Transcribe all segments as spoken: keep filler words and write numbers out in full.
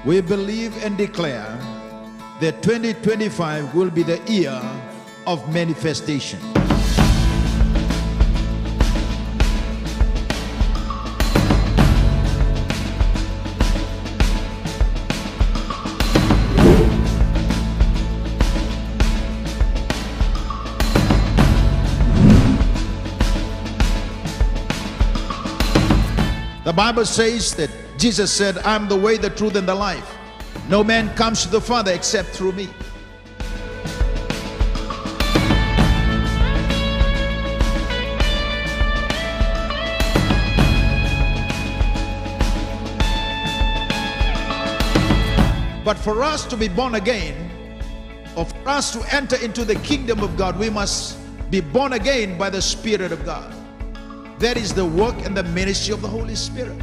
We believe and declare that twenty twenty-five will be the year of manifestation. The Bible says that Jesus said, "I am the way, the truth, and the life. No man comes to the Father except through me." But for us to be born again, or for us to enter into the kingdom of God, we must be born again by the Spirit of God. That is the work and the ministry of the Holy Spirit.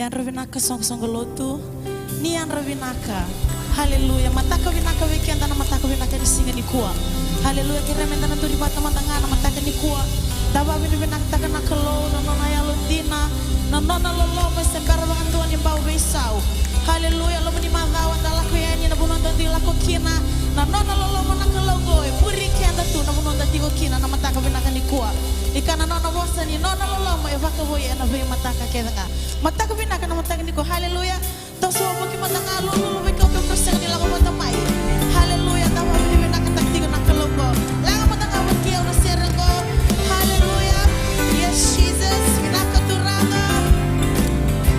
Yadra vinaka, soqosoqo lotu. Ni yadra vinaka. Haleluya. Mataka vinaka vei keda na mataka vinaka ni siga nikua. Haleluya. Kerea meda na duri vata mada ga na mataka nikua. Da vakavinavinakataka na Kalou na nona yalodina, na nona loloma e se bera vakadua ni bau veisau. Haleluya. Loma ni macawa da lako yani, na vanua da dui lako kina, na nona loloma na Kalou qo e muri keda tu na vanua da tiko kina na mataka vinaka nikua. Ni kaya na nona vosa ni nona loloma e vakavoui ena veimataka kece ga. Mataka vinaka na mataka nikua. Haleluya. Toso vakavuki mada ga, lululu vei koya ko sega ni lako vata mai. Haleluya. Da vakavinavinakataka tiko na Kalou qo. Leqa mada ga vata kei au na sere qo. Haleluya. Yes, Jesus. Vinaka Turaga.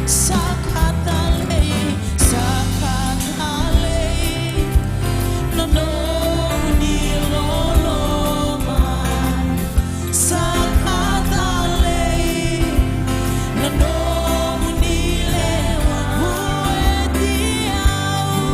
Sa ka talei, sa ka talei na nomuni loloma. Sa ka talei na nomuni lewa. Vueti au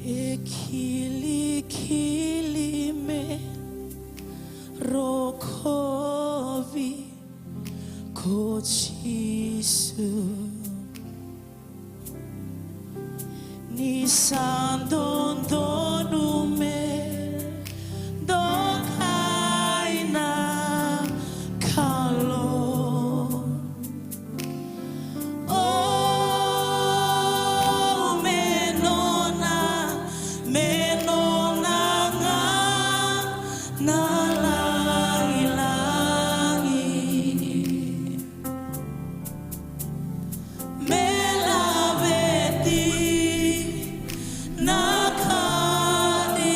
E kilikili me rokovi ko Jisu. Ni sa dodonu me dokai na Kalou. O, me nona, me nona ga na lagilagi. Me laveti na ka ni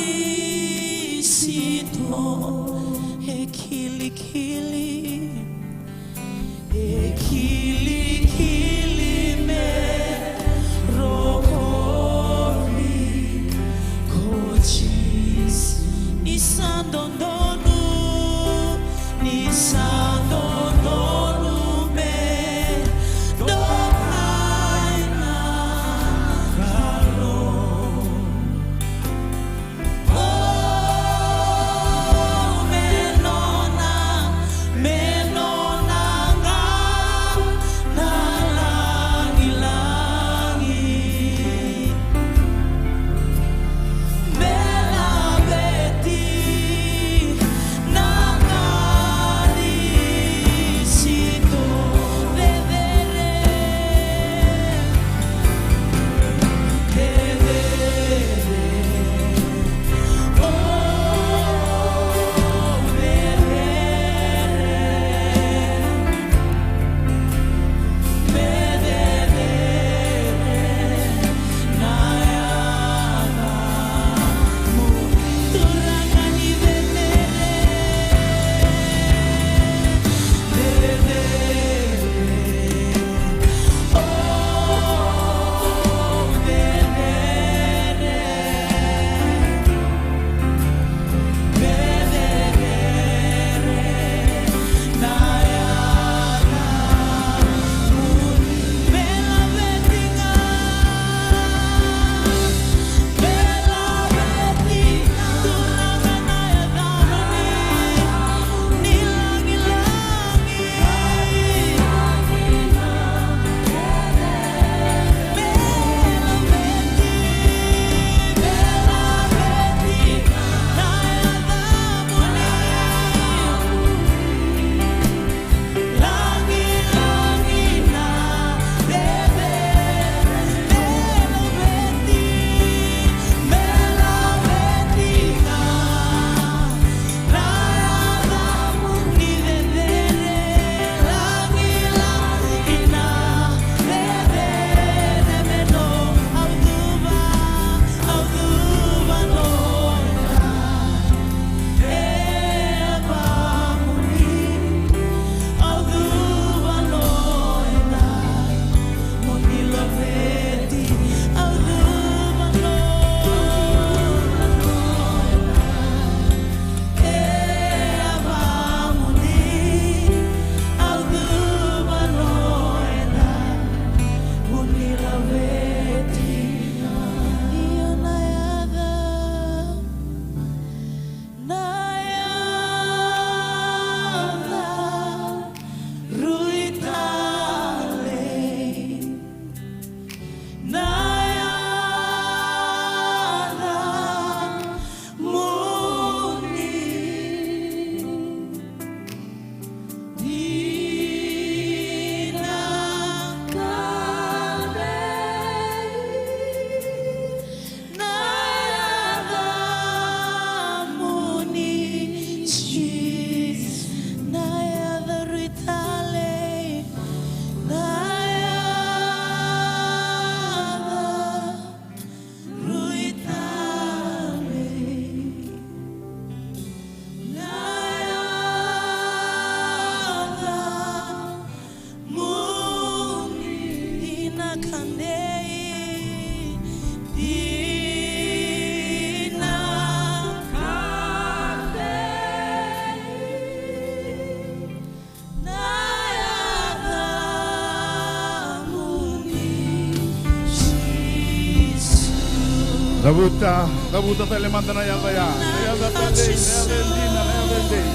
Cavuta, cavuta tale mada na yaca ya. Na yaca talei, na yaca e dina, na yaca e dei.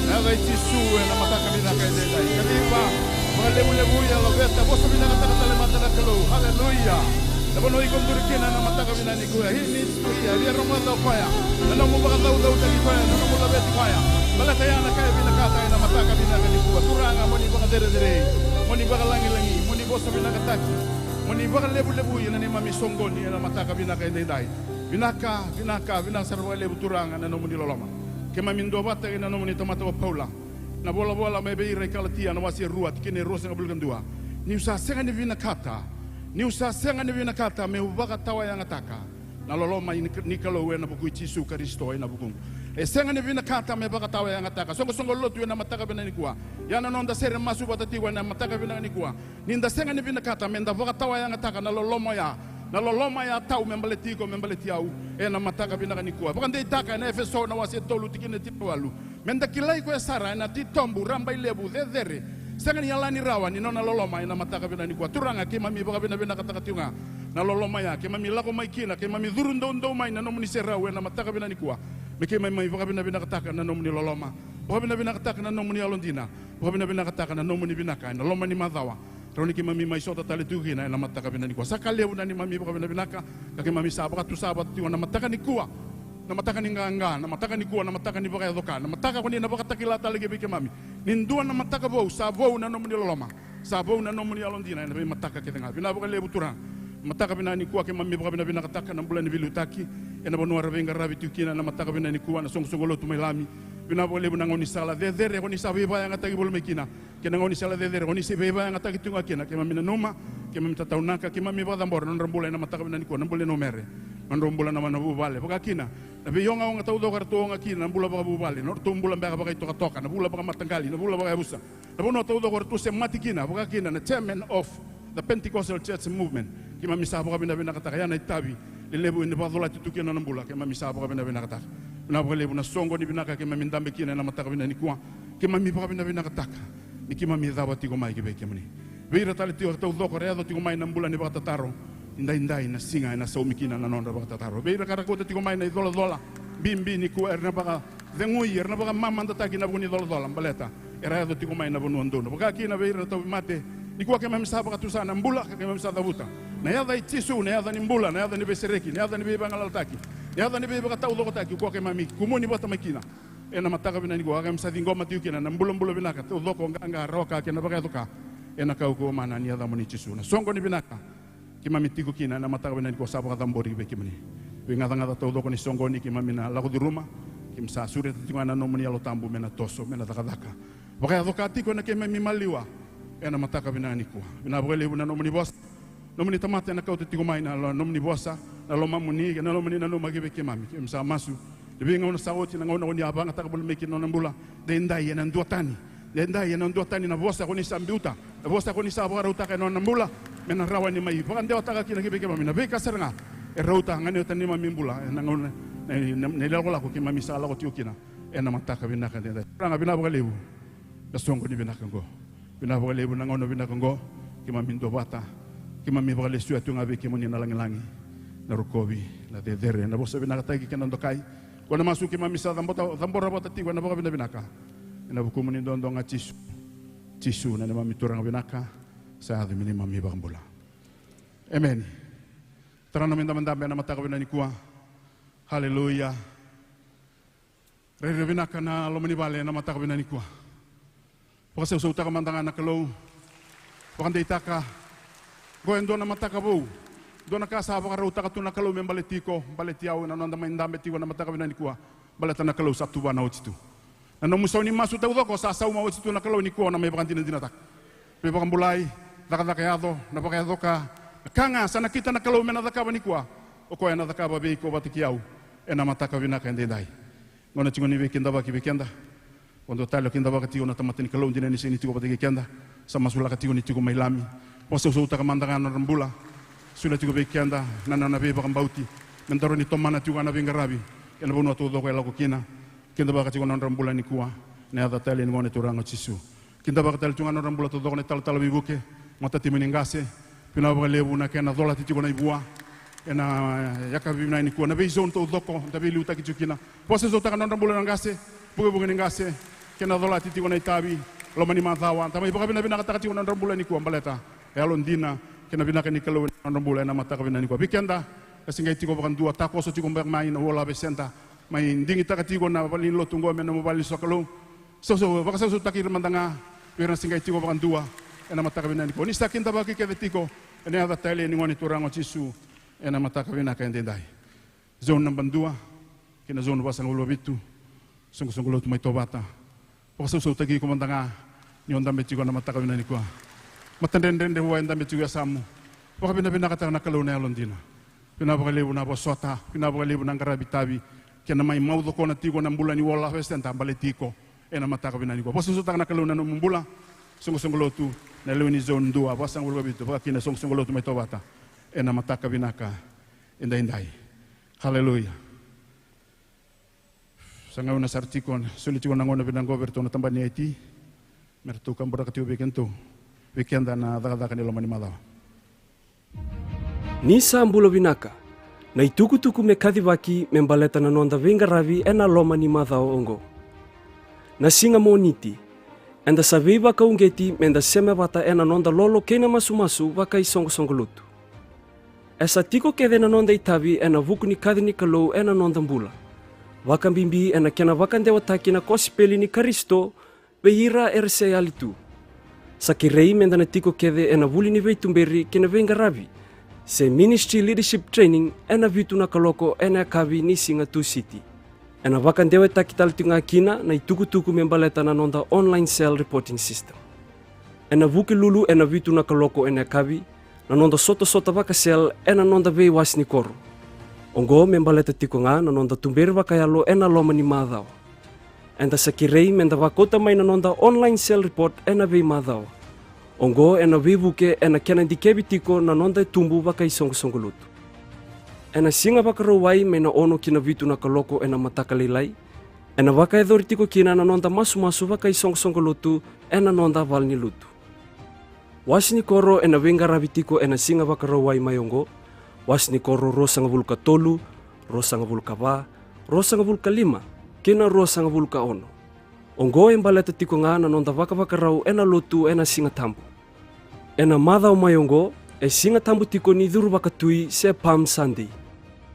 Na yaca i Jisu ena mataka vinaka edaidai. Kaciva, vakalevulevuya, laveta, vosa vinakataka tale mada na Kalou. Haleluya. Na vanua iko duri kina ena mataka vinaka nikua. He needs to hear. Via rogoca o koya. Na nomu vakacaucautaki koya, na nomu laveti koya. Baleta ya na ka e vinakata ena mataka vinaka nikua. Turaga, mo ni vakacerecerei, mo ni vakalagilagi, mo ni vosa vinakataki, mo ni vakalevulevui ena neimami soqoni ena mataka vinaka edaidai. Vinaka, vinaka, vinaka sara vakalevu Turaga na nomuni loloma. Keimami duavata kei na nomuni tamata o Paula. Na volavola mai vei ira i Kalatia na wase e rua, tikina e ruasagavulu ka dua. Niu sa sega ni vinakata, niu sa sega ni vinakata meu vakatawayagataka na loloma ni, ni Kalou ena vuku i Jisu Karisito ena vukuqu. E sega ni vinakata me vakatawayagataka. Soqosoqo lotu ena mataka vinaka nikua. Ia na noda sere masu vata tiko ena mataka vinaka nikua. Ni da sega ni vinakata me da vakatawayagataka na loloma oya. Na loloma ya tau me baleti iko, me baleti au. Ena mataka vinaka nikua. Vakadeitaka ena Efeso na wase e tolu tikina e tinikawalu. Me da kilai koya sara ena titobu rabailevu cecere. Sega ni yalani rawa ni nona loloma ena mataka vinaka nikua. Turaga, keimami vakavinavinakataka tiko ga na loloma ya. Keimami lako mai kina, keimami curu doudou mai na nomuni serau ena mataka vinaka nikua. Me keimami mai vakavinavinakataka na nomuni loloma. Vakavinavinakataka na nomuni yalodina. Vakavinavinakataka na nomuni vinaka ena loma ni macawa. Rawa ni keimami mai sota tale tiko kina ena mataka vinaka nikua. Sa ka levu na neimami vakavinavinaka, ka keimami sa vakatusa vata tiko na mataka nikua. Na mataka ni qaqa, na mataka nikua, na mataka ni vakayaco ka, na mataka ko ni na vakatakila tale ki vei keimami. Ni dua na mataka vou, sa vou na nomuni loloma, sa vou na nomuni yalodina ena veimataka kece ga. Vinaka vakalevu Turaga. Mataka vinaka nikua keimami vakavinavinakataka na bula ni veiliutaki ena vanua era veiqaravi tiko kina ena mataka vinaka nikua na soqosoqo lotu mai Lami. Vinaka vakalevu na gaunisala cecere ko ni sa veivakayagataki voli mai kina. Kei na gaunisala cecere ko ni sa veivakayagataki tu ga kina, keimami nanuma, keimami tataunaka, keimami vakacabora na nodra bula ena mataka vinaka nikua, na bula ni nomere, na nodra bula na, na vuvale. Vaka kina na veiogaoga taucoko eratou oga kina, na bula vakavuvale, na nodratou bula beka vakaitokatoka, na bula vakamataqali, na bula vakayavusa, na vanua taucoko eratou semati kina, vaka kina na chairman of the Pentecostal Church Movement. Keimami sa vakavinavinakataka ya na itavi lelevu ni vakacolati tu kina na bula, keimami sa vakavinavinakataka. Vinaka vakalevu na soqo ni vinaka keimami dabe kina ena mataka vinaka nikua. Keimami vakavinavinakataka ni keimami cava tiko mai ki vei kemuni. Vei ira tale tiko taucoko era yaco tiko mai na bula ni vakatataro, ni daidai na siga ena saumi kina na nodra vakatataro. Vei ira ka ra kauta tiko mai na icolacola bibi nikua, era na vakacegui, era na vakamamadataki na vuku ni colacola, baleta era yaco tiko mai na vanua donu. Vaka kina vei ira na tauvimate, nikua keimami sa vakatusa na bula ka keimami sa cavuta na yaca i Jisu, na yaca ni bula, na yaca ni veisereki, na yaca ni veivagalalataki, na yaca ni veivakataucokotaki. Kua keimami kumuni vata mai kina ena mataka vinaka nikua, ka keimami sa ciqoma tiko kina na bulabula vinaka taucoko, qaqa, rawa ka kei na vakayaco ka, ena kaukauwa mana ni yacamuni Jisu. Na soqo ni vinaka keimami tiko kina ena mataka vinaka nikua sa vakacabori vei kemuni. Veigacagaca taucoko ni soqoni keimami na lako curuma, keimami sa sureta tiko ga na nomuni Yalo Tabu me na toso, me na cakacaka, vakayaco ka tiko ena keimami maliwa ena mataka vinaka nikua. Vinaka vakalevu na nomuni vosa. Nomuni tamata ena kauta tiko mai na lo-, nomuni vosa, na lomamuni, na nomuni nanuma ki vei keimami. Keimami sa masu ni veigauna sa oti, na gauna ko ni a vakayagataka voli mai kina na nona bula, daidai ena duatani. Daidai ena duatani na vosa ko ni sa biuta, na vosa ko ni sa vakarautaka ena nona bula, me na rawa ni mai vakadewataka kina ki vei keimami na veika sara ga e rauta, ganita na neimami bula ena gauna, na, na, na ilakolako keimami sa lako tiko kina ena mataka vinaka daidai. Turaga, vinaka vakalevu na soqo ni vinaka oqo. Vinaka vakalevu na gauna vinaka oqo. Keimami duavata, keimami vakalesuya tu ga vei kemuni na lagilagi, na rokovi, na cecere, na vosa vinakataki kei na dokai. Ko na masu keimami sa cabota, cabora vata tiko ena vakavinavinaka ena vukumuni duadua ga Jisu. Jisu na neimami Turaga vinaka, sa yaco me neimami iVakabula. Emeni. Tara na nomu idabedabe ena mataka vinaka nikua. Haleluya. Rairai vinaka na loma ni vale ena mataka vinaka nikua. Vakasausautaka mada ga na Kalou. Vakadeitaka. Oqo e dua na mataka vou. Dua na ka sa vakarautaka tu na Kalou me baleti iko, baleti au, ena noda mai dabe tiko ena mataka vinaka nikua. Baleta na Kalou sa tuvana oti tu. Na nomu sau ni masu taucoko sa sauma oti tu na Kalou nikua, o na mai vakadinadinataka. Veivakabulai, cakacaka yaco, na vakayaco ka, na ka ga sa nakita na Kalou me na cakava nikua, o koya ena cakava vei iko vata kei au ena mataka vinaka edaidai. Gauna tiko ni veikidavaki vei keda. Vakadua tale o kidavaka tiko na tamata ni Kalou, dina ni sega ni tiko vata kei keda. Sa masulaka tiko ni tiko mai Lami. Vakasausautaka mada ga na nodra bula. Solia tiko vei keda na nona veivakabauti me da rawa ni tomana tiko ga na veiqaravi ena vanua taucoko e lako kina. Kidavaka tiko na nodra bula nikua ena yaca talei ni Gone Turaga o Jisu. Kidavaka tale tu ga na nodra bula taucoko na italatala veivuke, matatimu ni qase. Vinaka vakalevu na kena colati tiko na ivua. ena yakavi vinaka nikua, na vei zone taucoko da veiliutaki tiko kina. Vakasausautaka na nodra bula na qase, vukevuke ni qase, kei na colati tiko na itavi loma ni macawa. Da mai vakavinavinakataka tiko na nodra bula nikua baleta e yalodina kei na vinaka ni Kalou ena nodra bula ena mataka vinaka nikua. Vei keda ka se qai tiko vakadua, takoso tiko beka mai na World Harvest Centre, mai digitaka tiko na valenilotu oqo me nomu vale ni sokalou. Soso, vakasausautaki ira mada ga vei ira na se qai tiko vakadua ena mataka vinaka nikua. Ni sa kidavaki kece tiko ena yaca talei ni Gone Turaga o Jisu ena mataka vinaka edaidai. Zone naba dua kei na zone vasagavulu ka vitu, soqosoqo lotu mai Tovata. Vakasausautaki iko mada ga ni o dabe tiko ena mataka vinaka nikua. Matadredredre vua e dabe tiko e yasamu. Vakavinavinakataka na Kalou na yalodina. Vinaka vakalevu na vosota, vinaka vakalevu na qaravi itavi, kei na mai maucokona tiko na bula ni World Harvest Centre baleti iko ena mataka vinaka nikua. Vakasausautaka na Kalou na nomu bula, soqosoqo lotu, na lewe ni zone dua vasagavulu ka vitu, vaka kina soqosoqo lotu mai Tovata ena mataka vinaka edaidai. Haleluya. Sa gauna sara tiko, soli tiko na gauna vinaka oqo vei iratou na tabana ni I T me ratou kaburaka tiko vei kedatou, vei keda na cakacaka ni loma ni macawa. Ni sa bula vinaka. Na itukutuku me kacivaki me baleta na noda veiqaravi ena loma ni macawa oqo. Na siga Moniti, eda sa veivakauqeti me da sema vata ena noda lolo kei na masumasu vakaisoqosoqo lotu. E sa tiko kece na noda itavi ena vuku ni kaci ni Kalou ena noda bula, vakabibi ena kena vakadewataki na kosipeli ni Karisito vei ira era se yali tu. Sa kerei me da na tiko kece ena vuli ni veituberi kei na veiqaravi, se Ministry Leadership Training, ena vitu na kaloko ena yakavi ni siga Tusiti. Ena vakadewataki tale tiko ga kina na itukutuku me baleta na noda online cell reporting system. Ena Vukelulu ena vitu na kaloko ena yakavi na noda sotasota vaka-cell ena noda veiwase ni koro. Oqo me baleta tiko ga na noda tuberi vakayalo ena loma ni macawa. Eda sa kerei me da vakauta mai na noda online cell report ena veimacawa. Oqo ena veivuke ena kena dikevi tiko na noda tubu vakaisoqosoqo lotu. Ena Siga Vakarauwai mai na ono ki na vitu na kaloko ena mataka lailai, ena vakayacori tiko kina na noda masumasu vakaisoqosoqo lotu ena noda valenilotu. Wase ni koro ena veiqaravi tiko ena Siga Vakarauwai mai oqo: wase ni koro ruasagavulu ka tolu, ruasagavulu ka va, ruasagavulu ka lima, kei na ruasagavulu ka ono. Oqo e baleta tiko ga na noda vakavakarau ena lotu ena Siga Tabu. Ena macawa mai oqo e Siga Tabu tiko ni curu vakatui, se Palm Sunday.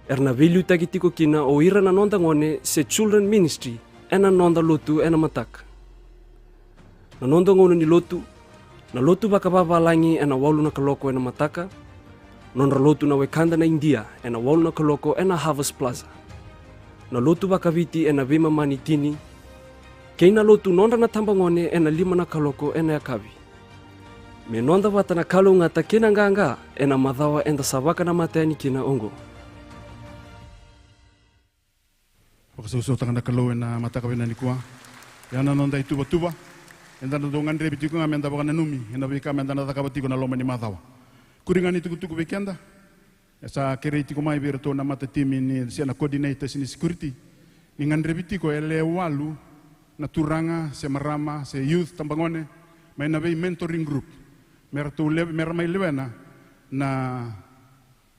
Era na veiliutaki tiko kina o ira na noda gone, se children ministry, ena noda lotu ena mataka. Na noda gauna ni lotu: na lotu vakavavalagi ena walu na kaloko ena mataka. Nodra lotu na wekada na Idia ena walu na kaloko ena Harvest Plaza. Na lotu vakaviti ena veimama ni tini, kei na lotu nodra na tabagone ena lima na kaloko ena yakavi. Me noda vata na kalougata kei na qaqa ena macawa eda sa vakanamata yani kina oqo. Vakasausautaka na Kalou ena mataka vinaka nikua. Ya na noda ituvatuva. Eda na dau gadrevi tiko ga me da vakananumi ena veika me da na cakava tiko na loma ni macawa. Kuri ga ni tukutuku vei keda. E sa kerei tiko mai vei iratou na matatimi ni, se na coordinators ni security, ni gadrevi tiko e lewe walu na turaga se marama se youth, tabagone, mai na vei mentoring group, me ratou lewe, me ra mai lewena na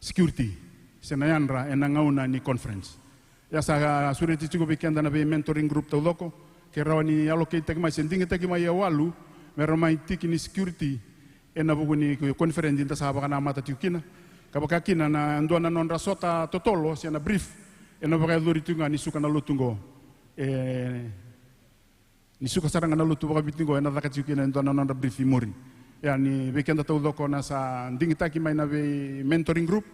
security se na yadra ena gauna ni conference. Ya sa sureti tiko vei keda na vei mentoring group taucoko, ke rawa ni allocate-taki mai se digitaki mai e walu me ra mai tiki ni security ena vuku ni conference da sa vakanamata tiko kina. Ka vaka kina na dua na nodra sota totolo se na brief ena vakayacori tiko ga ni suka na lotu oqo. E, ni suka sara ga na lotu vakaviti oqo, ena caka tiko kina e dua na nodra brief i muri. Ia ni vei keda taucoko na sa digitaki mai na vei mentoring group,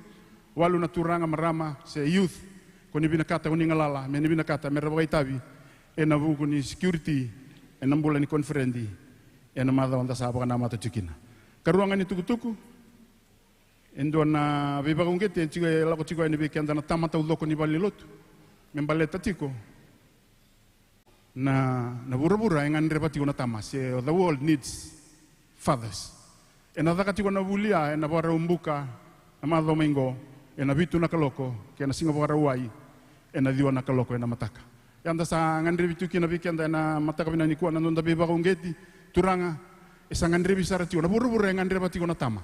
walu na turaga, marama se youth, ko ni vinakata, ko ni galala me ni vinakata me ra vakaitavi ena vuku ni security ena bula ni koniferedi ena macawa da sa vakanamata tiko kina. Karua ga ni tukutuku, e dua na veivakauqeti e tiko, e lako tiko yani vei keda na tama taucoko ni valenilotu me baleta tiko na, na vuravura e gadreva tiko na tama, se the world needs fathers. Ena caka tiko na vuli ya ena Vakaraubuka na macawa mai qo ena vitu na kaloko, kei na Siga Vakarauwai ena ciwa na kaloko ena mataka. Ia da sa gadrevi tiko kina vei keda ena mataka vinaka nikua na noda veivakauqeti. Turaga, e sa gadrevi sara tiko, na vuravura e gadreva tiko na tama.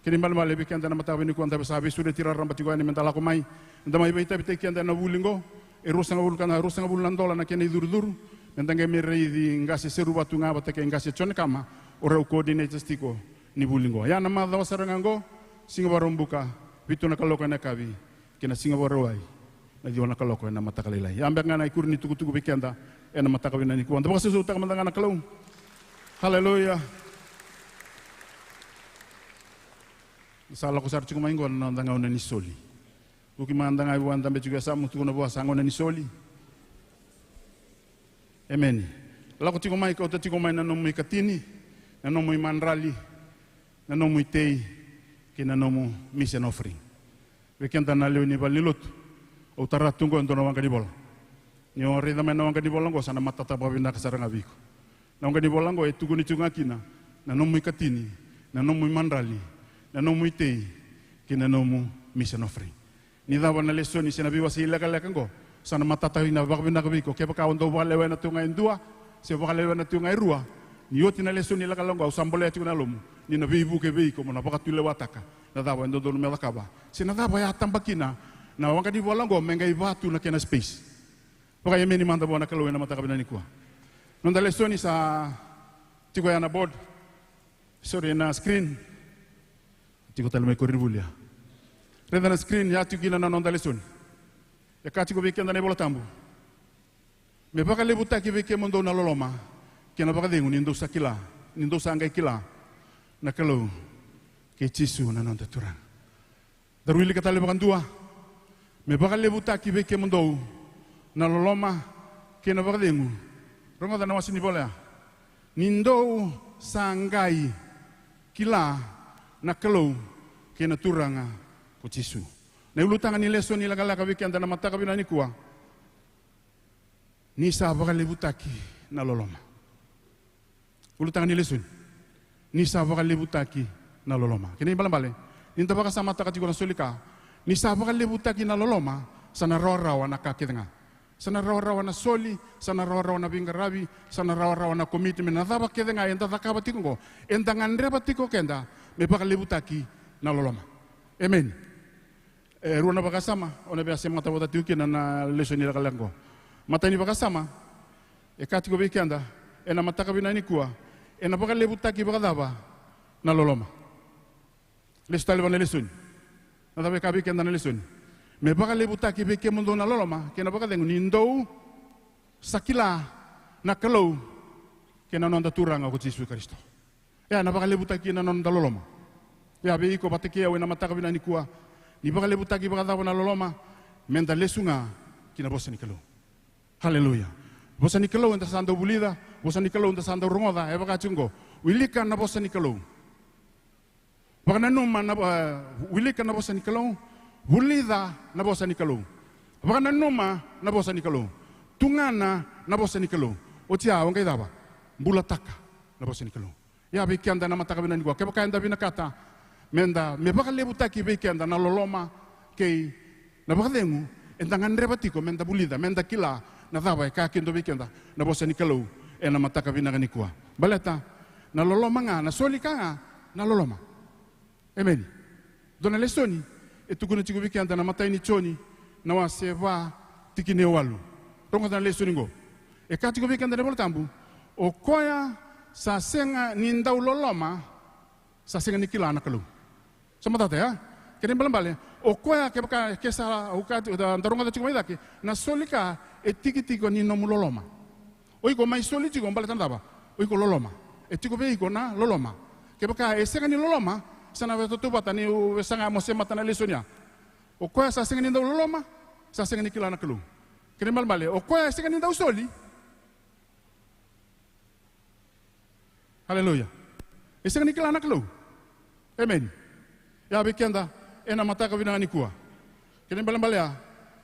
Kena ibalebale vei keda ena mataka vinaka nikua, da sa veisureti raraba tiko yani meda lako mai, eda mai veitavitaki keda ena vuli oqo. E ruasagavulu ka na, ruasagavulu na dola na kena icurucuru, meda qai mai raici qase Seruvatu ga vata kei qase Jone Kama, o rau coordinators tiko ni vuli oqo. Ia na macawa sara ga oqo, siga Vakaraubuka, vitu na kaloko ena yakavi, kei na siga Vakarauwai, na ciwa na kaloko ena mataka lailai. Ia beka ga na ikuri ni tukutuku vei keda ena mataka vinaka nikua. Da vakasausautaka mada ga na Kalou. Haleluya. Sa lako sara tiko mai oqo na noda gauna ni soli. Vuki mada ga vua e dabe tiko e yasamu, tukuna vua sa gauna ni soli. Emeni. Lako tiko mai, kauta tiko mai na nomu ikatini, na nomu imadrali, na nomu itei, kei na nomu mission offering. Vei keda na lewe ni valenilotu, au tara tu oqo e dua na waqa ni vola. Ni o raica mai na waqa ni vola oqo, sa na matata vakavinaka sara ga vei iko. Na waqa ni vola oqo e tukuni tiko ga kina na nomu ikatini, na nomu imadrali, na nomu itei, kei na nomu mission offering. Ni cava na lesoni se na veiwasei lekaleka oqo, sa na matata vakavinaka vei iko. Kevaka o dau vakalewena tu ga e dua, se vakalewena tu ga e rua, ni oti na lesoni lekaleka oqo, au sa bolea tiko na yalomu ni na veivuke vei iko mo na vakatulewataka na cava e dodonu me cakava, se na cava e a taba kina na waqa ni vola oqo me qai va tu na kena space. Vakaemeni mada vua na Kalou ena mataka vinaka nikua. Noda lesoni sa tiko ya na board. Sorry, na screen. Tiko tale mai koronivuli ya. Raica na screen, ya tiko kina na noda lesoni. E kaya tiko vei keda na iVola Tabu: Me vakalevutaki vei kemudou na loloma kei na vakacegu, ni dou sa kila, ni dou sa qai kila na Kalou kei Jisu na noda Turaga. Daru wilika tale vakadua. Me vakalevutaki vei kemudou na loloma kei na vakacegu. Rogoca na wase ni vola ya. Ni dou sa qai kila na Kalou kei na Turaga ko Jisu. Na ulutaga ni lesoni lekaleka vei keda na mataka vinaka nikua. Ni sa vakalevutaki na loloma. Ulutaga ni lesoni. Ni sa vakalevutaki na loloma. Kena ibalebale, ni da vakasamataka tiko na soli ka, ni sa vakalevutaki na loloma, sa na rawarawa na ka kece ga. Sa na rawarawa na soli, sa na rawarawa na veiqaravi, sa na rawarawa na commitment, na cava kece ga eda cakava tiko oqo, eda gadreva tiko keda me vakalevutaki na loloma. Emeni. E rua na vakasama o na via semata vata tiko kina na lesoni lekaleka oqo. Matai ni vakasama, e kaya tiko vei keda ena mataka vinaka nikua, ena vakalevutaki vakacava na loloma? Lesu tale vua na lesoni. Na cava e kaya vei keda na lesoni? Me vakalevutaki vei kemudou na loloma kei na vakacegu, ni dou sa kila na Kalou kei na noda Turaga ko Jisu Karisito. Ia, na vakalevutaki na noda loloma. Ia, vei iko vata kei au ena mataka vinaka nikua, ni vakalevutaki vakacava na loloma? Meda lesu ga ki na vosa ni Kalou. Haleluya. Vosa ni Kalou eda sa dau vulica, vosa ni Kalou eda sa dau rogoca, e vaka tiko oqo: Wilika na vosa ni Kalou. Vakananuma na, e, wilika na vosa ni Kalou. Vulica na vosa ni Kalou. Vakananuma na vosa ni Kalou. Tugana na vosa ni Kalou. Oti ya o qai cava? Bulataka na vosa ni Kalou. Ia vei keda ena mataka vinaka nikua, kevaka eda vinakata meda, me vakalevutaki vei keda na loloma kei na vakacegu, eda gadreva tiko meda vulica, meda kila na cava e kaya kina vei keda na vosa ni Kalou ena mataka vinaka nikua. Baleta na loloma ga, na soli ka ga na loloma. Emeni. Dua na lesoni e tukuna tiko vei keda na imatai ni Joni, na wase va, tikina e walu. Rogoca na lesoni oqo. E kaya tiko vei keda na iVola Tabu: O koya sa sega ni dau loloma sa sega ni kila na Kalou. Sa matata, ya? Kena ibalebale, o koya, kevaka, ke sa, au kaya tiko, da, da rogoca tiko mai cake, na soli ka e tiki tiko ni nomu loloma. O iko mai soli tiko baleta na cava? O iko loloma. E tiko vei iko na loloma. Kevaka e sega ni loloma, sa na veitautauvata ni u vesaga mo semata na lesoni ya. O koya sa sega ni dau loloma sa sega ni kila na Kalou. Kena ibalebale, o koya e sega ni dau soli. Haleluya. E sega ni kila na Kalou. Emeni. Ia vei keda ena mataka vinaka nikua, kena ibalebale ya,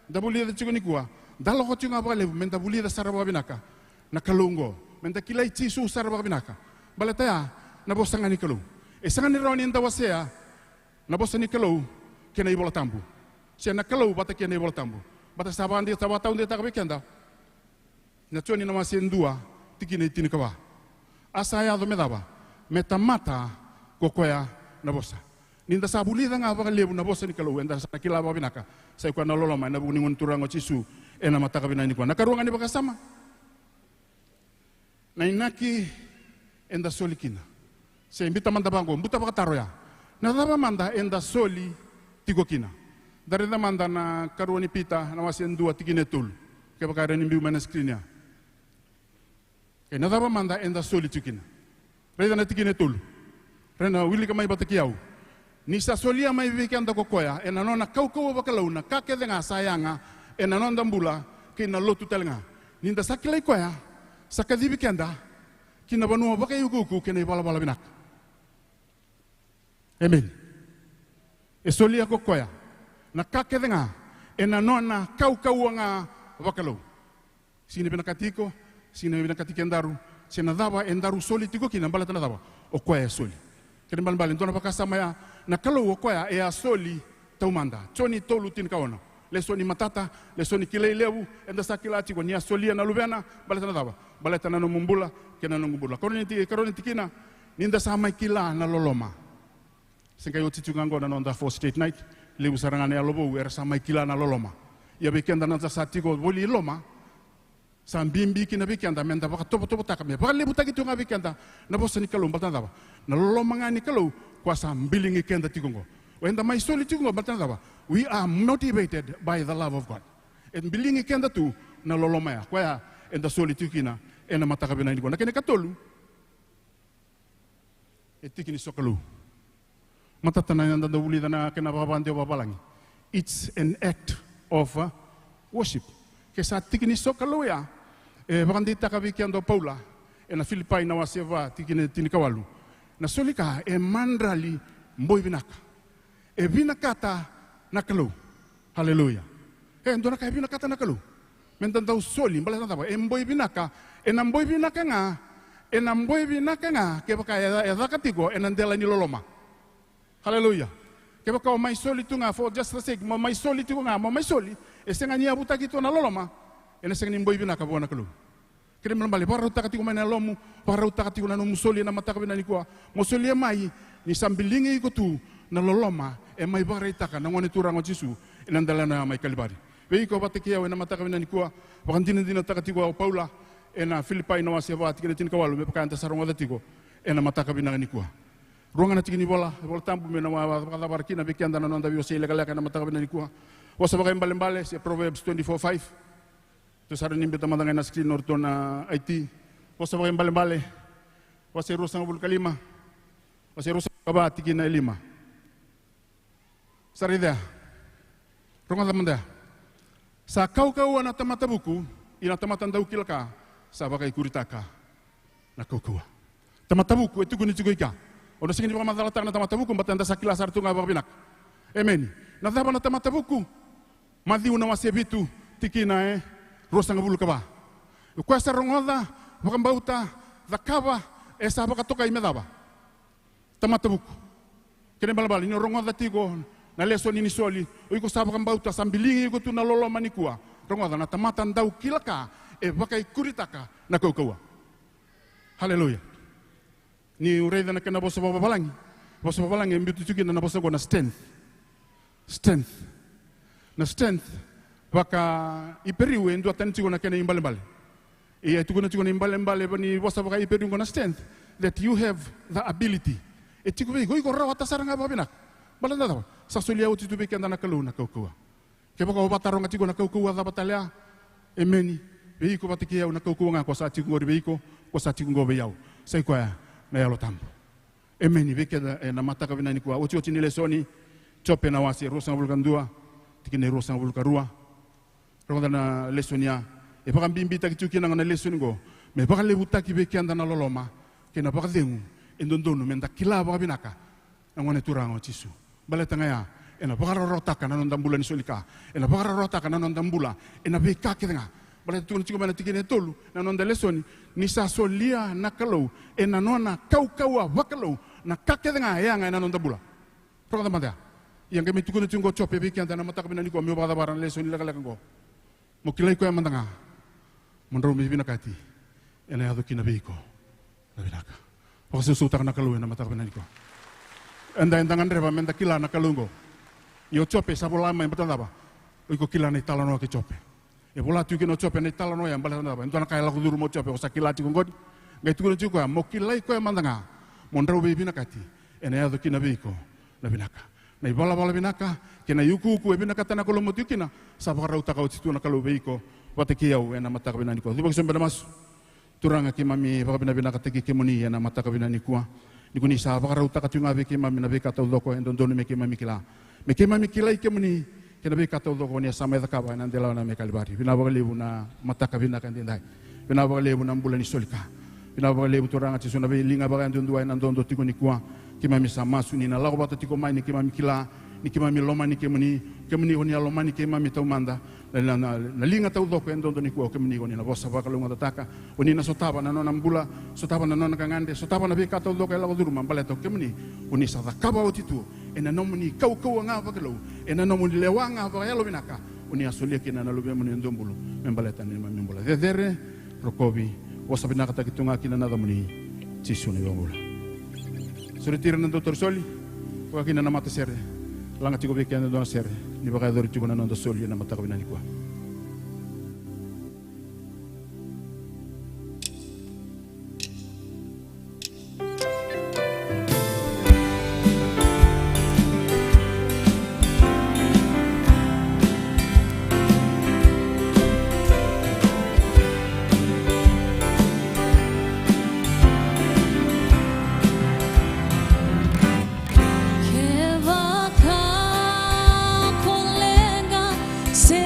da vulica tiko nikua, da lako tiko ga vakalevu meda vulica sara vakavinaka na Kalou oqo, meda kilai Jisu sara vakavinaka. Baleta ya na vosa ga ni Kalou. E sega ni rawa ni da wasea na vosa ni Kalou kei na iVola Tabu, se na Kalou vata kei na iVola Tabu. Baleta sa vakadei, sa vakataudeitaka vei keda na Joni na wase dua, tikina e tinikava. A sa yaco me cava? Me tamata ko koya na vosa. Ni da sa vulica ga vakalevu na vosa ni Kalou, eda sa na kila vakavinaka. Sa i koya na loloma ena vuku ni Gone Turaga o Jisu ena mataka vinaka nikua. Na karua ga ni vakasama. Na inaki eda soli kina. Se biuta mada vaqo, biuta vakataro ya. Na cava mada eda soli tiko kina? Da raica mada na karua ni Pita, na wase e dua tikina e tolu. Kevaka e rawa ni biu mai na screen ya. E na cava mada eda soli tiko kina? Raica na tikina e tolu. Raica na wilika mai vata kei au. Ni sa solia mai vei keda ko koya, ena nona kaukauwa vakalou na ka kece ga sa yaga, ena noda bula, kei na lotu tale ga. Ni da sa kilai koya, sa kacivi keda, ki na vanua vakaiukuuku kei na ivalavala vinaka. Emeni. E solia ko koya na ka kece ga ena nona kaukauwa ga vakalou. Sega ni vinakati iko, sega ni vinakati kedaru, se na cava edaru soli tiko kina, baleta na cava? O koya e soli. Kena ibalebale, dua na vakasama ya, na Kalou o koya e a soli taumada. Joni tolu tinikaono. Lesoni matata, lesoni kilai levu, eda sa kila tiko ni a solia na Luvena, baleta na cava? Baleta na nomu bula kei na noqu bula. Karua ni ti-, karua ni tikina, ni da sa mai kila na loloma. Se qai oti tiko ga oqo na noda four straight night, levu sara ga na yalo vou era sa mai kila na loloma. Ia vei keda na da sa tiko voli i loma, sa bibi kina vei keda meda vakatovotovotaka, me vakalevutaki tiko ga vei keda na vosa ni Kalou, baleta na cava? Na loloma ga ni Kalou, koya sa biligi keda tiko oqo. O eda mai soli tiko oqo, baleta na cava? We are motivated by the love of God. E biligi keda tu na loloma ya, koya eda soli tiko kina ena mataka vinaka nikua. Na kena ikatolu, e tiki ni sokalou. Matata na eda dau vulica na kena vakavakadewa vakavalagi. It's an act of, uh, worship. Ke sa tiki ni sokalou ya, e vakadeitaka vei keda o Paula ena Filipai na wase va tikina e tinikawalu. Na soli ka e madrali boi vinaka. E vinakata na Kalou. Haleluya. E dua na ka e vinakata na Kalou. Meda dau soli, baleta na cava? E boi vinaka, ena boi vinaka ga, ena boi vinaka ga, kevaka e, e caka tiko ena dela ni loloma. Haleluya. Kevaka o mai soli tu ga for just the sake, mo mai soli tiko ga, mo mai soli, e sega ni yavutaki tu na loloma, ena sega ni boi vinaka vua na Kalou. Kena ibalebale, vakarautaka tiko mai na yalomu, vakarautaka tiko na nomu soli ena mataka vinaka nikua. Mo solia mai, ni sa biligi iko tu na loloma e mai vakaraitaka na Gone Turaga o Jisu ena delana ya mai Kalivari. Vei iko vata kei au ena mataka vinaka nikua, vakadinadinataka tiko o Paula ena Filipai na wase va tikina tinikawalu, me vaka eda sa rogoca tiko ena mataka vinaka nikua. Rua ga na tiki ni vola, e Vola Tabu me na wa-, wa-, vakacavara kina vei keda na noda veiwasei lekaleka ena mataka vinaka nikua. Vosa Vakaibalebale, se Proverbs twenty-four five. Tou sa rawa ni biuta mada ga ena screen o ratou na I T. Vosa Vakaibalebale, wase ruasagavulu ka lima, wase ruasagavulu ka va, tikina e lima. Sa raica ya. Rogoca mada ya. Sa kaukauwa na tamata vuku, ia na tamata dau kila ka sa vakaikuritaka na kaukauwa. Tamata vuku e tukuni tiko i kea. O na sega ni vakamacalataka na tamata vuku, baleta eda sa kila sara tu ga vakavinaka. Emeni. Na cava na tamata vuku? Maciu na wase vitu, tikina e ruasagavulu ka va. O koya sa rogoca, vakabauta, cakava, e sa vakatokai me cava? Tamata vuku. Kena ibalebale, ni o rogoca tiko na lesoni ni soli, o iko sa vakabauta, sa biligi iko tu na loloma nikua. Rogoca, na tamata dau kila ka e vakaikuritaka na kaukauwa. Haleluya. Niu raica na kena vosa vakavalagi, vosa vakavalagi e biuta tiko kina na vosa oqo na strength. Strength. Na strength, vaka Iperiu e duatani tiko na kena ibalebale. Ia e tukuna tiko na ibalebale ni vosa vaka Iperiu oqo na strength, that you have the ability. E tiko vei iko, iko rawata sara ga vakavinaka. Baleta na cava? Sa solia oti tu vei keda na Kalou na kaukauwa. Kevaka o vakataroga tiko na kaukauwa cava tale ya, emeni, vei iko vata kei au na kaukauwa ga ko sa tiko qori vei iko, ko sa tiko qo vei au. Sa i koya na Yalo Tabu. Emeni, vei keda ena mataka vinaka nikua. Otioti ni lesoni, Jope na wase ruasagavulu ka dua, tikina e ruasagavulu ka rua. Rogoca na lesoni ya. E vakabibitaki tiko kina na lesoni qo. Me vakalevutaki vei keda na loloma kei na vakacegu e dodonu meda kila vakavinaka na Gone Turaga o Jisu. Baleta ga ya, ena vakarawarawataka na noda bula ni soli ka. Ena vakarawarawataka na noda bula ena veika kece ga. Baleta tukuna tiko mai na tikina e tolu na noda lesoni, ni sa solia na Kalou ena nona kaukauwa vakalou na ka kece ga e yaga ena noda bula. Rogoca mada ya. Ia qai mai tukuna tiko qo o Jope vei keda ena mataka vinaka nikua, meu vakacavara na lesoni lekaleka qo. Mo kilai koya mada ga, mo drau me vinakati, ena yaco kina vei iko na vinaka. Vakasausautaka na Kalou ena mataka vinaka nikua. Eda, eda gadreva meda kila na Kalou oqo. Ia o Jope sa vola mai baleta na cava? O iko kila na italanoa kei Jope. E vola tiko kina o Jope na italanoa ya baleta na cava? E dua na ka e lako curuma o Jope, o sa kila tiko oqori. Qai tukuna tiko o koya, mo kilai koya mada ga, mo drau veivinakati, ena yaco kina vei iko na vinaka. Na ivalavala vinaka kei na iukuuku e vinakata na Kalou mo tiko kina, sa vakarautaka oti tu na Kalou vei iko vata kei au ena mataka vinaka nikua. Cuva ki sobe na masu. Turaga, keimami vakavinavinakataki kemuni ena mataka vinaka nikua. Ni ko ni sa vakarautaka tiko ga vei keimami na veika taucoko e dodonu me keimami kila. Me keimami kilai kemuni kei na veika taucoko o ni a sa mai cakava ena delana mai Kalivari. Vinaka vakalevu na mataka vinaka edaidai. Vinaka vakalevu na bula ni soli ka. Vinaka vakalevu Turaga Jisu na veiliga vakayaduadua ena dodo tiko nikua. Keimami sa masu ni na lako vata tiko mai ni keimami kila ni keimami lomani kemuni. Kemuni o ni a lomani keimami taumada. Na, na, na, na liga taucoko e dodo nikua o kemuni o ni na vosa vakalougatataka. O ni na sotava na nona bula, sotava na nona gagadre, sotava na veika taucoko e lako curuma baleta o kemuni o ni sa cakava oti tu ena nomuni kaukauwa ga vakalou, ena nomuni lewa ga vakayalovinaka. O ni a solia kina na Luvemuni e duabulu me baleta na neimami bula. Cecere, rokovi, vosa vinakataki tu ga kina na yacamuni, Jisu na iVakabula. Sureti ira na dau tauri soli, vaka kina na matasere. Laga tiko vei keda e dua na sere ni vakayacori tiko na noda soli ena mataka vinaka nikua. Kevaka ko leqa se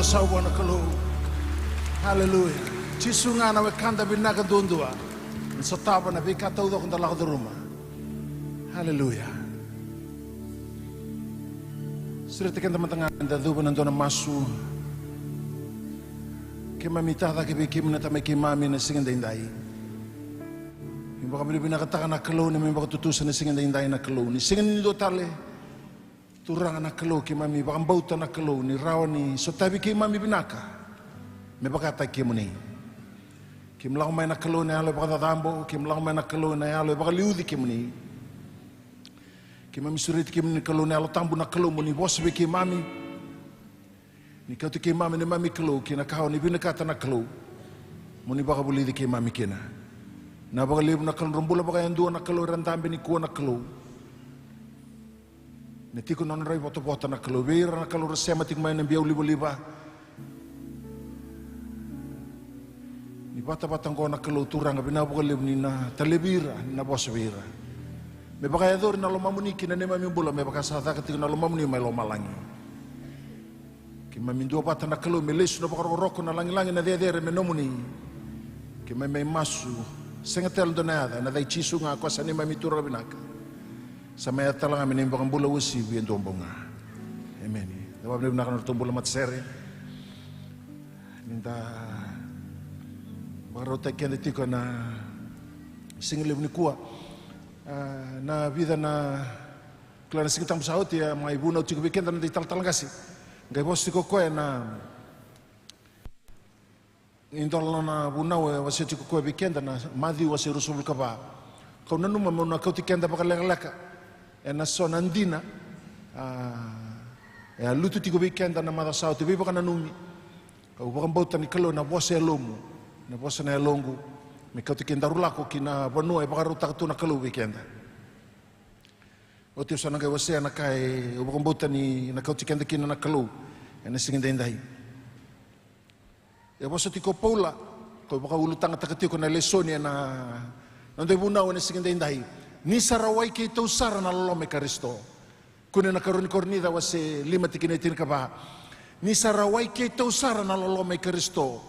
Sa vua na Kalou. Haleluya. Jisu ga na wekada vinaka duadua. Na sotava na veika taucoko da lako curuma. Haleluya. Sureta keda mada ga da cuva na dua na masu. Keimami tacake vei kemuni na Tamai keimami na siga daidai. Keimami vakavinavinakataka na Kalou ni mai vakatutusa na siga daidai na Kalou. Ni sega ni dua tale. Turaga na Kalou, keimami vakabauta na Kalou ni rawa ni sotavi keimami vinaka me vakataki kemuni. Keimami lako mai na Kalou na yalo e vakacacabo, keimami lako mai na Kalou na yalo e vakaliuci kemuni. Keimami sureti kemuni na Kalou na Yalo Tabu na Kalou mo ni vosa vei keimami. Ni kauti keimami na neimami Kalou ki na ka o ni vinakata na Kalou mo ni vakavulici keimami kina. Na vakalevu na Kalou, nodra bula vakayadua na Kalou, era dabe nikua na Kalou. Na tiko na nodra ivotavota na Kalou vei ira na Kalou ra sema tiko mai na biau livaliva. Ni vatavata oqo na Kalou Turaga, vinaka vakalevu ni na talevi ira, ni na vosa vei ira. Me vakayacori na lomamuni ki na neimami bula me vaka sa caka tiko na lomamuni mai lomalagi. Keimami duavata na Kalou me lesu na vakarokoroko, na lagilagi, na cecere me nomuni. Keimami mai masu, sega tale dua na yaca, ena yaca i Jisu ga ko sa neimami Turaga vinaka. Sa mai yaca tale ga me neimami vakabula uasivi e dua bau ga. Emeni. Da vakavinavinaka na nodratou bula matasere. Ni da vakarautaki keda tiko ena sigalevu nikua. Ah, na vica na kila na Siga Tabu sa oti, e mai vunau tiko vei keda na noda italatala qase. Qai vosa tiko o koya na idola na vunau e wasea tiko o koya vei keda na Maciu wase ruasagavulu ka va. Kau nanuma meu na kauti keda vakalekaleka ena so na dina, ah, e a lutu tiko vei keda na macawa sa oti, veivakananumi. Kau vakabauta ni Kalou ena vosa e yalomu, ena vosa na yaloqu, me kauti kedaru lako ki na vanua e vakarautaka tu na Kalou vei keda. Oti au sa na qai wasea na ka e au vakabauta ni na kauti keda kina na Kalou ena siga daidai. E vosa tiko o Paula, ko vakaulutagataka tiko na lesoni ena noda ivunau ena siga daidai. Ni sa rawai keitou sara na loloma i Karisito. Kune na karua ni Korinica wase lima tikina e tinikava. Ni sa rawai keitou sara na loloma i Karisito.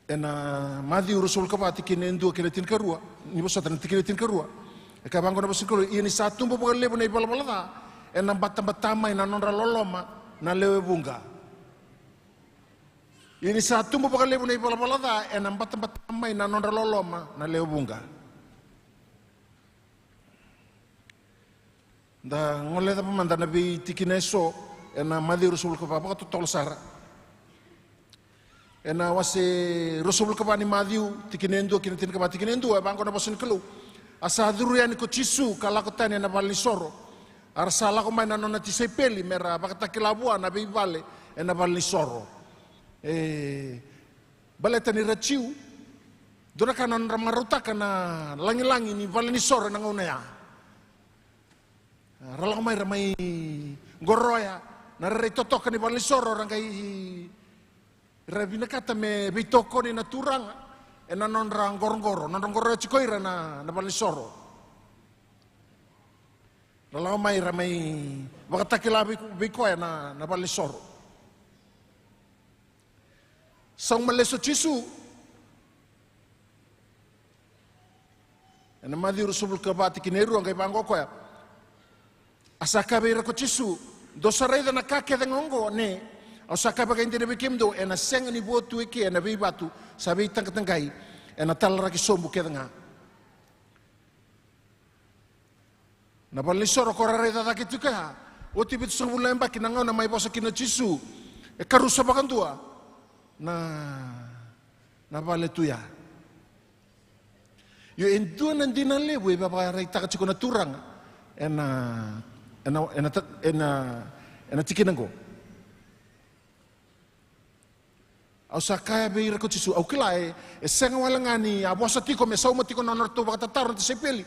Ena Maciu ruasagavulu ka va tikina e dua kei na tinikarua, ni vosota na tikina e tinikarua. E kaya vaqo na vosa ni Kalou, ia ni sa tubu vakalevu na ivalavala ca, ena batabata mai na nodra loloma na lewe vuqa. Ia ni sa tubu vakalevu na ivalavala ca, ena batabata mai na nodra loloma na lewe vuqa. Da gole cava mada na veitikina eso ena Maciu ruasagavulu ka va vakatotolo sara. Ena wase ruasagavulu ka va ni Maciu, tikina e dua kei na tinikava, tikina e dua, e vaqo na vosa ni Kalou. A sa curu yani ko Jisu ka lako tani ena valenisoro. A ra sa lako mai na nona tisaipeli me ra vakatakila vua na veivale ena valenisoro. E baleta ni ra Jiu, dua na ka na nodra marautaka na lagilagi ni valenisoro ena gauna ya. Ra lako mai ra mai qoroya na rairai totoka ni valenisoro, ra qai ra vinakata me veitokoni na turaga ena nodra qoroqoro, nodra qoroya tiko ira na, na valenisoro. Ra lako mai ra mai vakatakila vei, vei koya na, na valenisoro. Sauma lesu o Jisu. Ena Maciu ruasagavulu ka va tikina e rua qai vaqo o koya. A sa kaya vei ira ko Jisu, dou sa raica na ka kece ga oqo, ne? Au sa kaya vakaidina vei kemudou, ena sega ni vo tu eke ena veivatu sa veitaqataqai, ena talaraki sobu kece ga. Na valenisoro ko ra raica cake tiko ya, oti vitusagavulu na yabaki na gauna mai vosa kina o Jisu, e karusa vakadua na, na vale tu ya. Io, e dua na dina levu e vakaraitaka tiko na Turaga ena, ena, ena, ena, ena tikina oqo. Au sa kaya vei ira ko Jisu, au kila e, e sega wale ga ni a vosa tiko me sauma tiko na nodratou vakatataro na tisaipeli.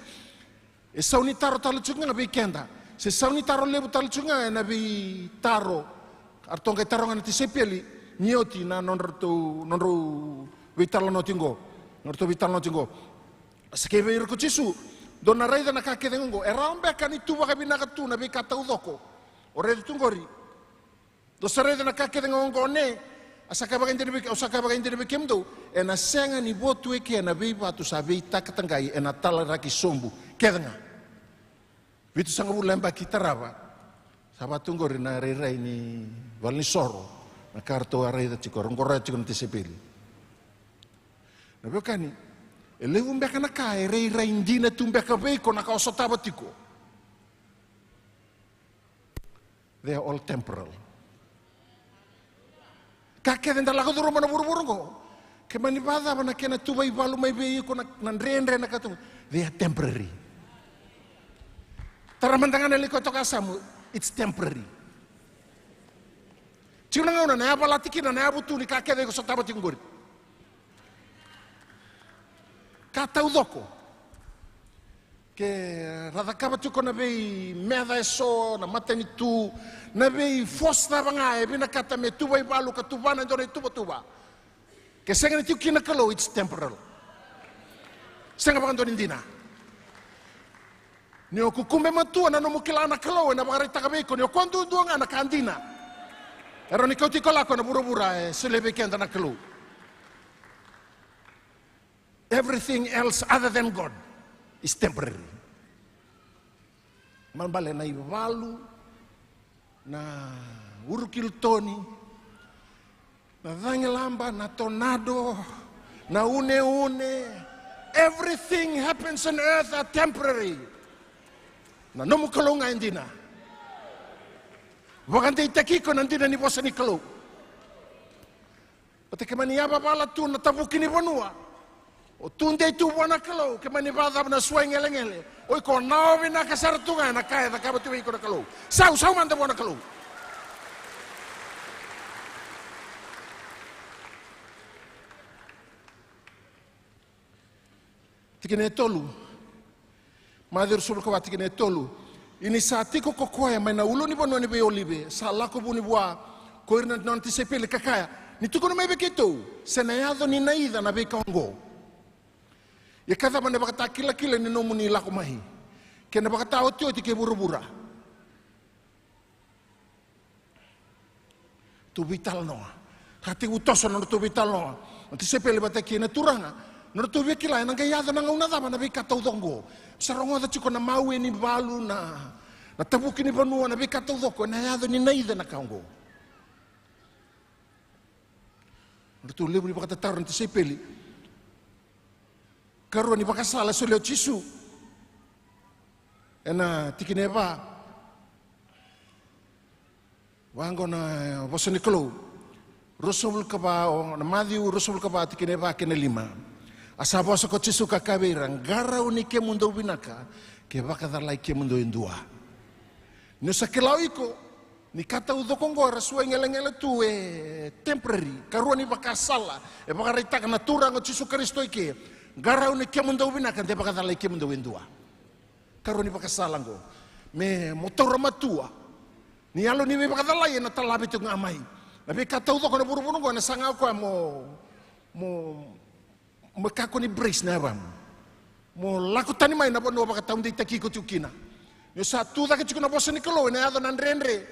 E sau ni taro tale tiko ga vei keda. Se sau ni taro levu tale tiko ga ena veitaro. A ratou qai taroga na tisaipeli ni oti na nodratou, nodratou veitalanoa tiko qo. Nodratou veitalanoa tiko qo. A sa kaya vei ira ko Jisu, dou na raica na ka kece ga oqo. E rawa beka ni tu vakavinaka tu na veika taucoko o raica tu qori, Dou sa raica na ka kece ga oqo ne, a sa ka vakaidina vei, au sa ka vakaidina vei kemudou, ena sega ni votu eke ena veivatu sa veitakatakai ena talaraki sobu kece ga. Vitusagavulu na yabaki tarava, sa vatu oqori na rairai ni valenisoro, na ka ratou a raica tiko, roqoroya tiko na tisaipeli. Na veiwekani, e levu beka na ka e rairai dina tu beka vei iko na ka o sotava tiko. They are all temporal. Ka kece da lako curuma na vuravura oqo, ke mani vakacava na kena tuva ivalu mai vei iko na, na dredre na ka tu, they are temporary. Tara mada ga na lewe toka yasamu, it's temporary. Tiko na gauna na yavalati kina na yavutu ni ka kece iko sotava tiko oqori. Ka taucoko. Ke ra cakava tiko na veimeca eso, na matanitu, na vei force cava ga e vinakata me tuva ivalu ka tuvana e dua na ituvatuva. Ke sega ni tiko kina na Kalou, it's temporal. Sega vakadua ni dina. Ni o kukube matua na nomu kila na Kalou, ena vakaraitaka vei iko ni o koya duadua ga na ka dina. E rawa ni kauti iko lako ena vuravura e solia vei keda na Kalou. Everything else other than God is temporary. Malebale na ivalu, na urukilitoni, na cagilaba, na tornado, na uneune. Everything happens on earth are temporary. Na nomu Kalou ga e dina. Vakadeitaki iko na dina ni vosa ni Kalou. Vata ke mani yavavala tu na tavuki ni vanua. O tudei tu vua na Kalou, ke mani vakacava na suai gelegele. O iko na o vinaka sara tu ga ena ka e cakava tu vei iko na Kalou. Sau, sau mada vua na Kalou. Tikina e tolu. Maciu ruasagavulu ka va tikina e tolu. Ia ni sa tiko ko koya mai na ulunivanua ni veiolive, sa lako vuni vua ko ira na nona tisaipeli ka kaya, ni tukuna mai vei keitou se na yaco ni naica na veika oqo. Ia ka cava na ivakatakilakila ni nomuni lako mai, kei na ivakataotioti kei vuravura. Tou veitalanoa. Sa tekivu toso na nodratou veitalanoa na tisaipeli vata kei na Turaga. Na nodratou via kila ena qai yaco na gauna cava na veika taucoko oqo. Sa rogoca tiko na mawe ni valu, na, na tavuki ni vanua, na veika taucoko, ena yaco ni naica na ka oqo. Nodratou levu ni vakatataro na tisaipeli. Karua ni vakasala e solia o Jisu ena tikina e va. Vaqo na vosa ni Kalou. Ruasagavulu ka va, o na Maciu ruasagavulu ka va tikina e va kei na lima. A sa vosa ko Jisu ka kaya vei ira, qarauni kemudou vinaka, ke vakacalai kemudou e dua. Niu sa kila o iko ni ka taucoko oqo era suai gelegele tu e temporary. Karua ni vakasala e vakaraitaka na Turaga o Jisu Karisito i ke. Qarauni kemudou vinaka de vakacalai kemudou e dua. Karua ni vakasala oqo me mo taura matua. Ni yalo ni veivakacalai ena talave tiko ga mai. Na veika taucoko na vuravura oqo ena saga o koya mo, mo Mo kakua ni brace na yavamu. Mo lako tani mai na vanua vakataudeitaki iko tiko kina. Ni o sa tu cake tiko na vosa ni Kalou, ena yaco na dredre.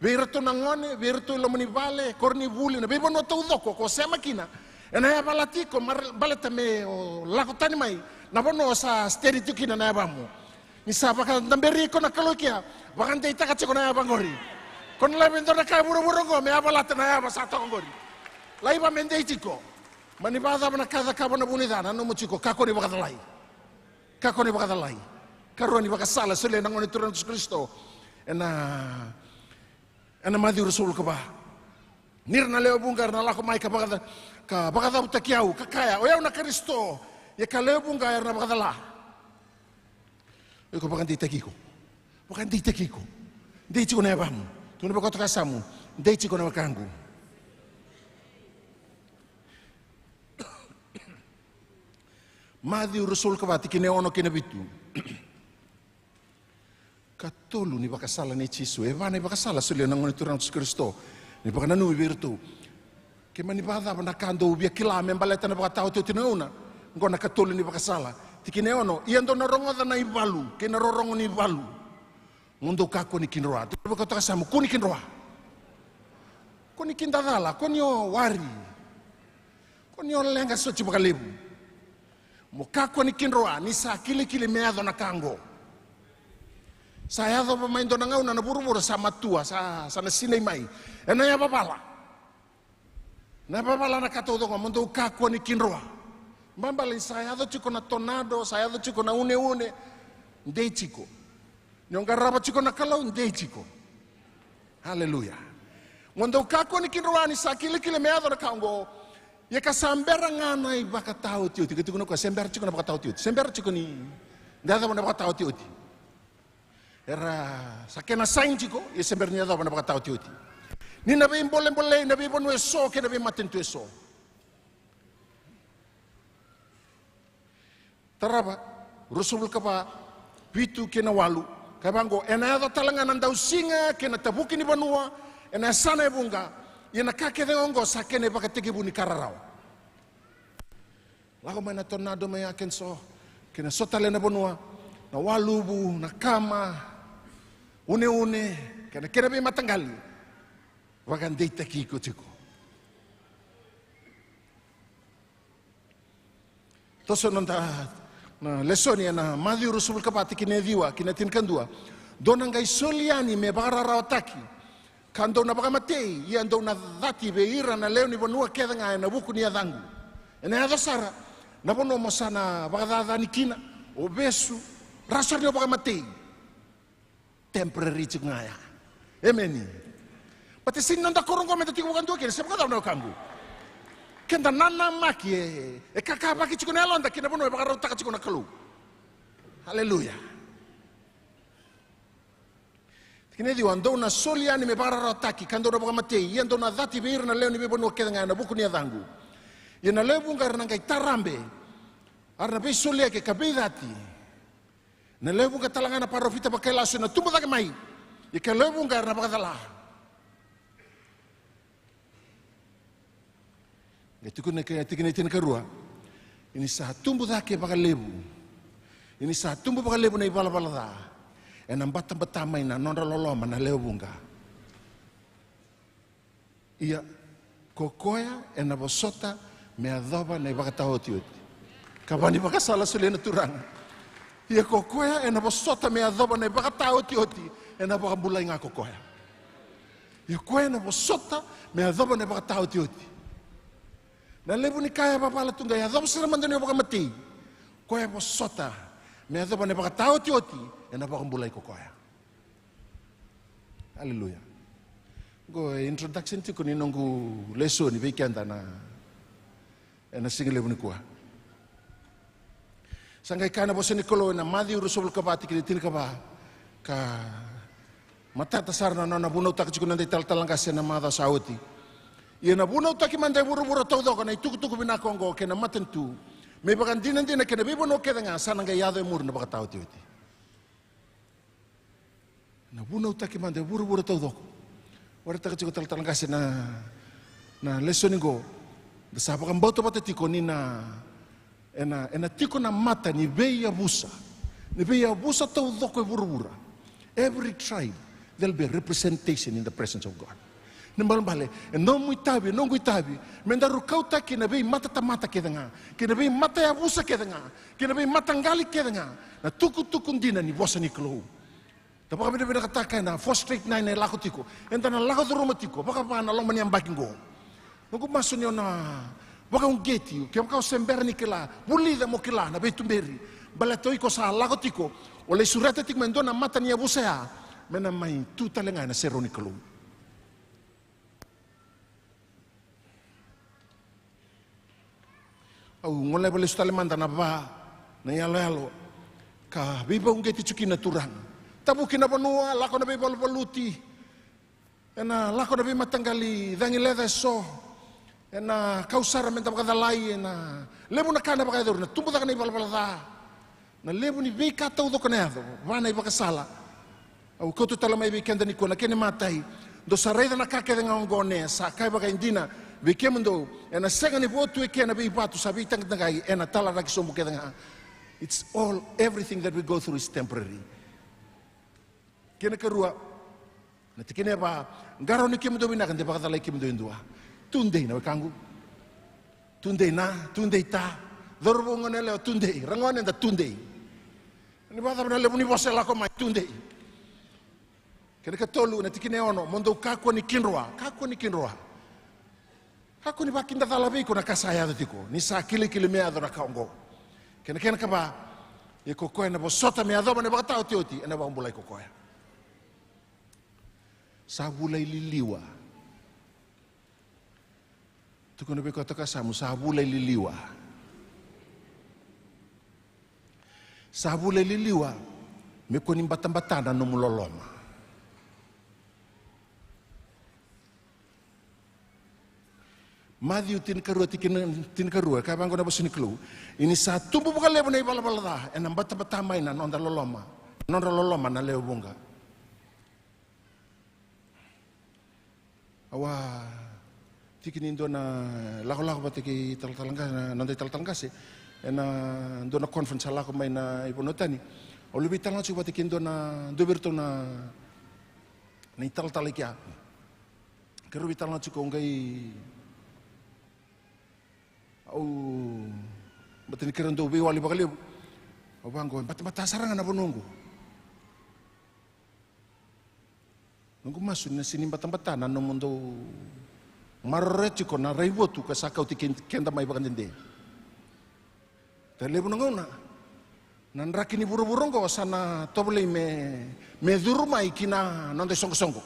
Vei iratou na gone, vei iratou i loma ni vale, koronivuli, na veivanua taucoko ko sema kina. Ena yavalati iko, mar-, baleta me o lako tani mai na vanua o sa steady tiko kina na yavamu. Ni sa vakadaberi iko na Kalou i kea, vakadeitaka tiko na yava qori. Ko na laiva e dua na ka e vuravura oqo me yavalata na yava sa toka qori. Laiva me dei tiko. Mani vakacava na ka e cakava na vunica, nanuma tiko, kakua ni vakacalai. Kakua ni vakacalai. Karua ni vakasala e solia na Gone Turaga o Jisu Karisito ena, ena Maciu ruasagavulu ka va. Ni ra na lewe vuqa era na lako mai ka vakaca-, ka vakacavutaki au, ka kaya, o yau na Karisito, ia ka lewe vuqa era na vakacala. Iko vakadeitaki iko. Vakadeitaki iko. Dei tiko na yavamu. Tukuna vei koya toka yasamu. Dei tiko na wekaqu. Maciu ruasagavulu ka va, tikina e ono kei na vitu. Katolu ni vakasala nei Jisu. E va na ivakasala solia na Gone Turaga o Jisu Karisito. Ni vakananumi vei iratou. Ke mani vakacava na ka dou via kila me baleta na vakataotioti ni gauna. Oqo na katolu ni vakasala. Tikina e ono. Ia dou na rogoca na ivalu kei na rorogo ni valu. Mo dou kakua ni kidroa. Dou vakatakila yasamu, kua ni kidroa. Ko ni kidacala, ko ni o wari, ko ni o leqa soti vakalevu. Mo kakua ni kidroa ni sa kilikili me yaco na ka oqo. Sa yacova mai dua na gauna na vuravura sa matua, sa, sa na sinai mai. Ena yavavala. Na yavavala na ka taucoko, mo dou kakua ni kidroa. Baleta ni sa yaco tiko na tornado, sa yaco tiko na uneune, dei tiko. Ni o qarava tiko na Kalou, dei tiko. Aleluya. Mo dou kakua ni kidroa ni sa kilikili me yaco na ka oqo. Ia ka sa bera ga na ivakataotioti. Ka tukuna o koya, se bera tiko na vakataotioti. Se bera tiko ni da yacova na vakataotioti. Era sa kena saini tiko, ia se bera ni yacova na vakataotioti. Ni na veibolebolei na veivanua eso kei na veimatanitu eso. Tarava, ruasagavulu ka va, vitu kei na walu. Ka vaqo, ena yaco tale ga na dausiga kei na tavuki ni vanua ena yasana e vuqa. Ia na ka kece ga oqo sa kena ivakatekivu ni ka rarawa. Lako mai na tornado mai Arkansas kei na so tale na vanua, na waluvu, na kama, uneune, kei na kena veimataqali. Vakadeitaki iko tiko. Toso noda na lesoni ena Maciu ruasagavulu ka va, tikina e ciwa ki na tinikadua. Dou na qai soli yani me vakararawataki, ka dou na vakamatei, ia dou na cati vei ira na lewe ni vanua kece ga ena vuku ni yacaqu. Ena yaco sara na vanua mo sa na vakacacani kina, o vesu, rawa sara ni o vakamatei. Temporary tiko ga ya. Emeni. Baleta e sega ni noda koro oqo meda tiko vakadua kina, se vakacava na wekaqu? Keda nanamaki e, e kakavaki tiko na yaloda ki na vanua e vakarautaka tiko na Kalou. Aleluya. Tikina e ciwa, dou na soli yani me vakararawataki, ka dou na vakamatei, ia dou na cati vei ira na lewe ni veivanua kece ga ena vuku ni yacaqu. Ia na lewe vuqa era na qai tarabe, era na veisoliyaki ka veicati. Na lewe vuqa tale ga na parofita vakailasu ena tubu cake mai. Ia ka lewe vuqa era na vakacala. Qai tukuna e tikina e tinikarua, ia ni sa tubu cake vakalevu, ia ni sa tubu vakalevu na ivalavala ca, ena batabata mai na nodra loloma na lewe vuqa. Ia ko koya ena vosota me yacova na ivakataotioti. Ka va ni vakasala solia na Turaga. Ia ko koya ena vosota me yacova na ivakataotioti, ena vakabulai ga ko koya. Ia koya ena vosota me yacova na ivakataotioti. Na levu ni ka e vavala tu qai yacova sara mada ni o vakamatei. Koya e vosota me yacova na ivakataotioti, ena vakabulai ko koya. Aleluya. Qo e introduction tiko ni noqu lesoni vei keda na, ena siga levu nikua. Sa qai kaya na vosa ni Kalou ena Maciu ruasagavulu ka va, tikina e tinikava, ka matata sara na nona vunautaka tiko na noda italatala qase ena macawa sa oti. Ia na vunautaki mada e vuravura taucoko na itukutuku vinaka oqo kei na matanitu, me ivakadinadina kei na veivanua kece ga, sa na qai yaco e muri na vakataotioti. Na vunautaki mada e vuravura taucoko. Vakaraitaka tiko talatala qase na, na lesoni qo. Da sa vakabauta vata tiko ni na, ena, ena tiko na mata ni veiyavusa. Ni veiyavusa taucoko e vuravura. Every tribe, there'll be a representation in the presence of God. Na ibalebale, e nomu itavi, e noqu itavi, me daru kauta kei na veimatatamata kece ga, kei na veimatayavusa kece ga, kei na veimataqali kece ga, na tukutuku dina ni vosa ni Kalou. Da vakavinavinakataka ena four straight nine e lako tiko. Eda na lako curuma tiko vakava na loma ni yabaki qo. Noqu masu ni o na vakauqeti, kevaka o se bera ni kila, vulica mo kila na veituberi. Baleta o iko sa lako tiko, o lai sureta tiko mai e dua na mata ni yavusa ya, me na mai tu tale ga ena serau ni Kalou. Au goleva lesu tale mada na va na iyaloyalo ka veivakauqeti tiko kina na Turaga. Tavuki na vanua, lako na veivaluvaluti, ena lako na veimataqali cagi leca eso, ena kau sara meda vakacalai, ena levu na ka na vakayacori, na tubu cake na ivalavala ca. Na levu ni veika taucoko na yaco, va na ivakasala. Au kauta tale mai vei keda nikua na kena imatai. Dou sa raica na ka kece ga oqo, ne sa ka e vakaidina vei kemudou, ena sega ni vo tu eke na veivatu sa veitaqataqai ena talaraki sobu kece ga. It's all, everything that we go through is temporary. Kena karua, Na tikina e va, qarauni kemudou vinaka de vakacalai kemudou e dua. Tudei na wekaqu. Tudei na, tudei ta. Cauravou, goneyalewa, tudei. Ra gone da tudei. Ni vakacava na levu ni vosa e lako mai, tudei. Kena ikatolu, na tikina e ono, mo dou kakua ni kidroa. Kakua ni kidroa. Kakua ni vakidacala vei iko na ka sa yaco tiko, ni sa kilikili me yaco na ka oqo. Kena, kena ikava, ia ko koya na vosota me yacova na ivakataotioti, ena vakabulai ko koya. Sa vula i liliwa. Tukuna vei koya toka yasamu, sa vula i liliwa. Sa vula i liliwa, me kua ni batabata na nomu loloma. Maciu tinikarua, tikina tinikarua, e kaya vaqo na vosa ni Kalou. Ia ni sa tubu vakalevu na ivalavala ca, ena batabata mai na noda loloma, nodra loloma na lewe vuqa. Au a tiki ni dua na lakolako vata kei talatala qase, na noda italatala qase, ena dua na conference a lako mai na ivanua tani. Au lai veitalanoa tiko vata kei dua na, dua vei iratou na, na italatala i kea. Keirau veitalanoa tiko, au qai, au, baleta ni keirau dau veiwali vakalevu. Au vaqo, e batabata sara ga na vanua oqo. Noqu masu ni na sega ni batabata na nomudou maroroya tiko na raivotu ka sa kauti ke-, keda mai vakadede. Da levu na gauna, na draki ni vuravura oqo sa na tovolei me, me curu mai ki na noda isoqosoqo.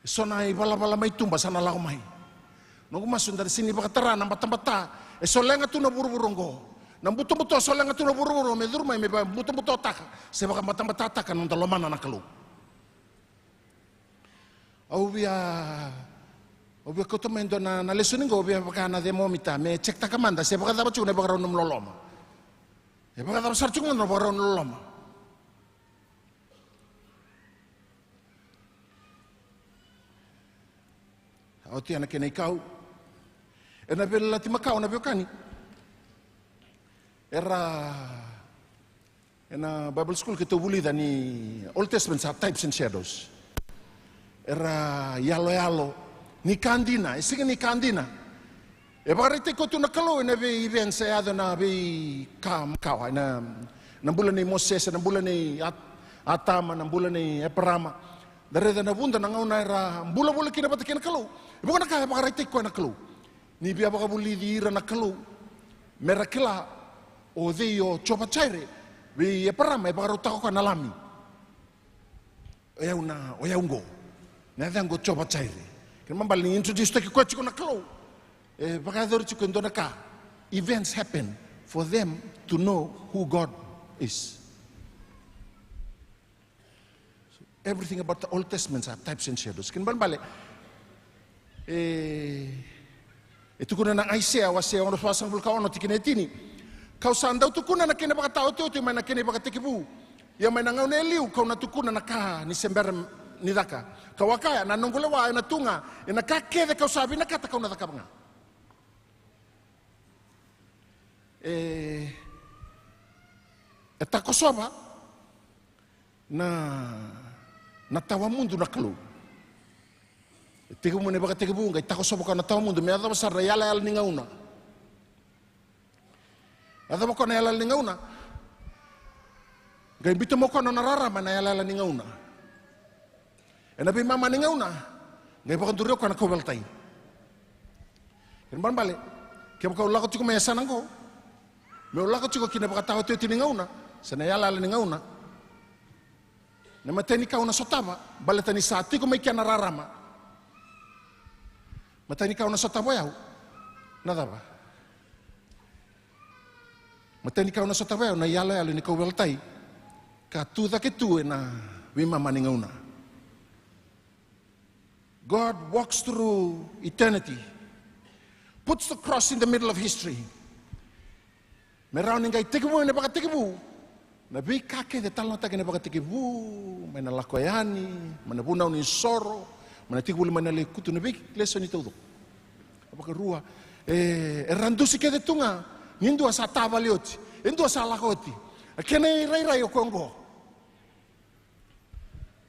Eso na ivalavala mai tuba sa na lako mai. Noqu masu da na sega ni vakatara na batabata e solega tu na vuravura oqo. Na butobuto e solega tu na vuravura me curu mai me vakabutobutoataka se vakabatabatataka na noda lomana na Kalou. Au via, au via kauta mai e dua na, na lesoni qo, au via vaka na thermometer, me check-taka mada se vakacava tiko na ivakarau ni nomu loloma. E vakacava sara tiko mada na ivakarau ni loloma. Oti ena kena ikau. Ena Veiyalayalati Makawa, na veiwekani. Era, ena Bible school keitou vulica ni Old Testament sa types and shadows. Era yaloyalo ni ka dina, e sega ni ka dina. E vakaraitaki koya tu na Kalou ena vei events e yaco ena veika makawa, ena, na bula nei Mosese, na bula nei At-, Atama, na bula nei Eparama. Da raica na vuda na gauna era bula voli kina vata kei na Kalou. E vuqa na ka e vakaraitaki koya na Kalou. Ni via vakavulici ira na Kalou me ra kila o cei o Jehovah Jireh. Vei Eparama e vakarautaka o koya na lami. O yau na, o yau qo. Na yacaqu o Jehovah Jireh. Kena ibalebale ni introduce-taki koya tiko na Kalou. E vakayacori tiko e dua na ka. Events happen for them to know who God is. So, everything about the Old Testament are types and shadows. Kena ibalebale, e, e tukuna na Aisea, wase onosagavulu ka ono, tikina e tini. Ka'u sa dau tukuna na kena ivakataotioti mai na kena ivakatekivu. Ia mai na gauna e liu ka'u na tukuna na ka ni se bera ni caka. Ka'u a kaya, na noqu lewa ena tu ga, ia na ka kece ka'u sa vinakata ka'u na cakava ga. E, e takosova na, na tawa mudu na Kalou. E tekivu mai na ivakatekivu, qai takosova o koya na tawa mudu me yacova sara na iyalayala ni gauna. Yacova o koya na iyalayala ni gauna. Qai biuta mai o koya na nona rarama ena iyalayala ni gauna. Ena veimama ni gauna, qai vakaduri o koya na kauveilatai. Kena ibalebale, kevaka au lako tiko mai yasana qo, meu lako tiko ki na ivakataotioti ni gauna se na iyalayala ni gauna, na imatai ni ka au na sotava, baleta ni sa tiko mai kea na rarama. Matai ni ka au na sotava o yau na cava? Matai ni ka au na sotava o yau na iyaloyalo ni kauveilatai ka tu cake tu ena veimama ni gauna. God walks through eternity, puts the cross in the middle of history. Me rawa ni qai tekivu ena ivakatekivu na veika kece e talanoataki ena ivakatekivu, mai na lako yani, mai na vunau ni soro, mai na tekivu mai na lekutu, na veilesoni taucoko. A vakarua, e, era dusi kece tu ga ni dua sa tavale oti, e dua sa lako oti. A kena irairai o koya oqo.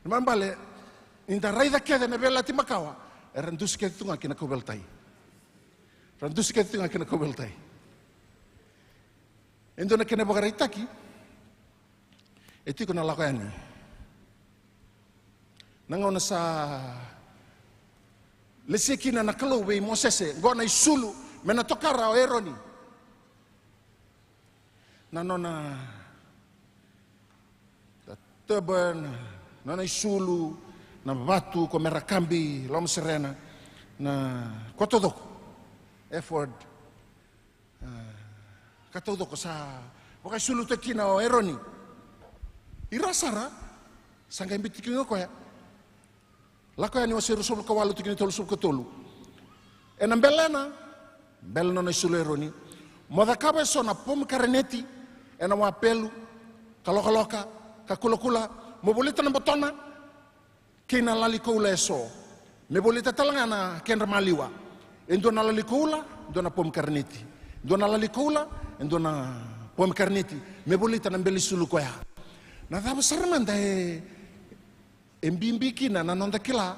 Balebale ni da raica kece na veiyalayalati makawa, era dusi kece tu ga ki na kauveilatai. Era dusi kece tu ga ki na kauveilatai. E dua na kena ivakaraitaki, e tiko na Lako Yani. Na gauna sa lesia kina na Kalou vei Mosese, qo na isulu me na tokara o Eroni. Na nona, na turban, na nona isulu, na vatu ko me ra kabi, lomaserena, na ka taucoko, ephod, a, ka taucoko sa vakaisuluta kina o Eroni. Ira sara, sa qai biuti kina o koya. Lako Yani wase ruasagavulu ka walu, tikina tolusagavulu ka tolu. Ena belena, bele nona isulu o Eroni, mo cakava eso na pomekareneti ena wapelu, ka lokaloka, ka kulakula, mo volita na botona, kei na lali koula eso, me volita tale ga na kedra maliwa. E dua na lali koula, dua na pomekareneti. Dua na lali koula, e dua na pomekareneti, me volita na bele isulu koya. Na cava sara mada e, e bibi kina na noda kila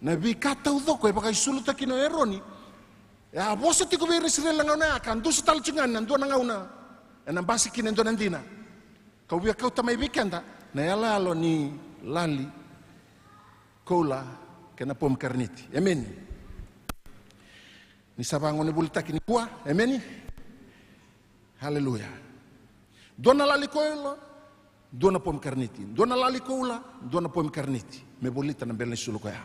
na veika taucoko e vakaisuluta kina o Eroni? E a vosa tiko vei ira na Isireli na gauna ya, ka dusi tale tiko ga ena dua na gauna ena basi kina e dua na dina. Kau via kauta mai vei keda na iyaloyalo ni lali koula kei na pomekareneti. Emeni. Ni sa vagonevulitaki nikua. Emeni. Aleluya. Dua na lali koula, dua na pomekareneti. Dua na lali koula, dua na pomekareneti, me volita na bele na isulu koya.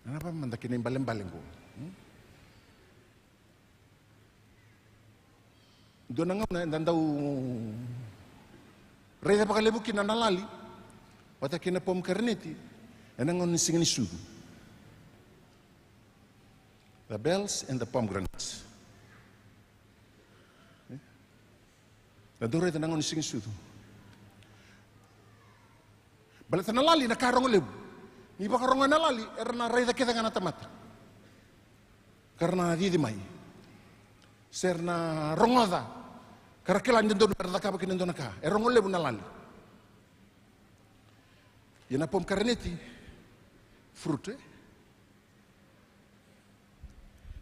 Na cava mada kena ibalebale qo? Hmm? Dua na gauna eda dau raica vakalevu kina na lali vata kei na pomekareneti ena gauna ni Siga ni Sucu. The bells and the pomegranates. Eda dau raica na gauna ni Siga ni Sucu. Baleta na lali na ka rogo levu. Ni vakarogo ena lali, era na raica kece ga na tamata, ka ra na cici mai, se ra na rogoca, ka ra kila ni dodonu me ra cakava kina e dua na ka. E rogo levu na lali. Ia na pomekareneti, fruit, e?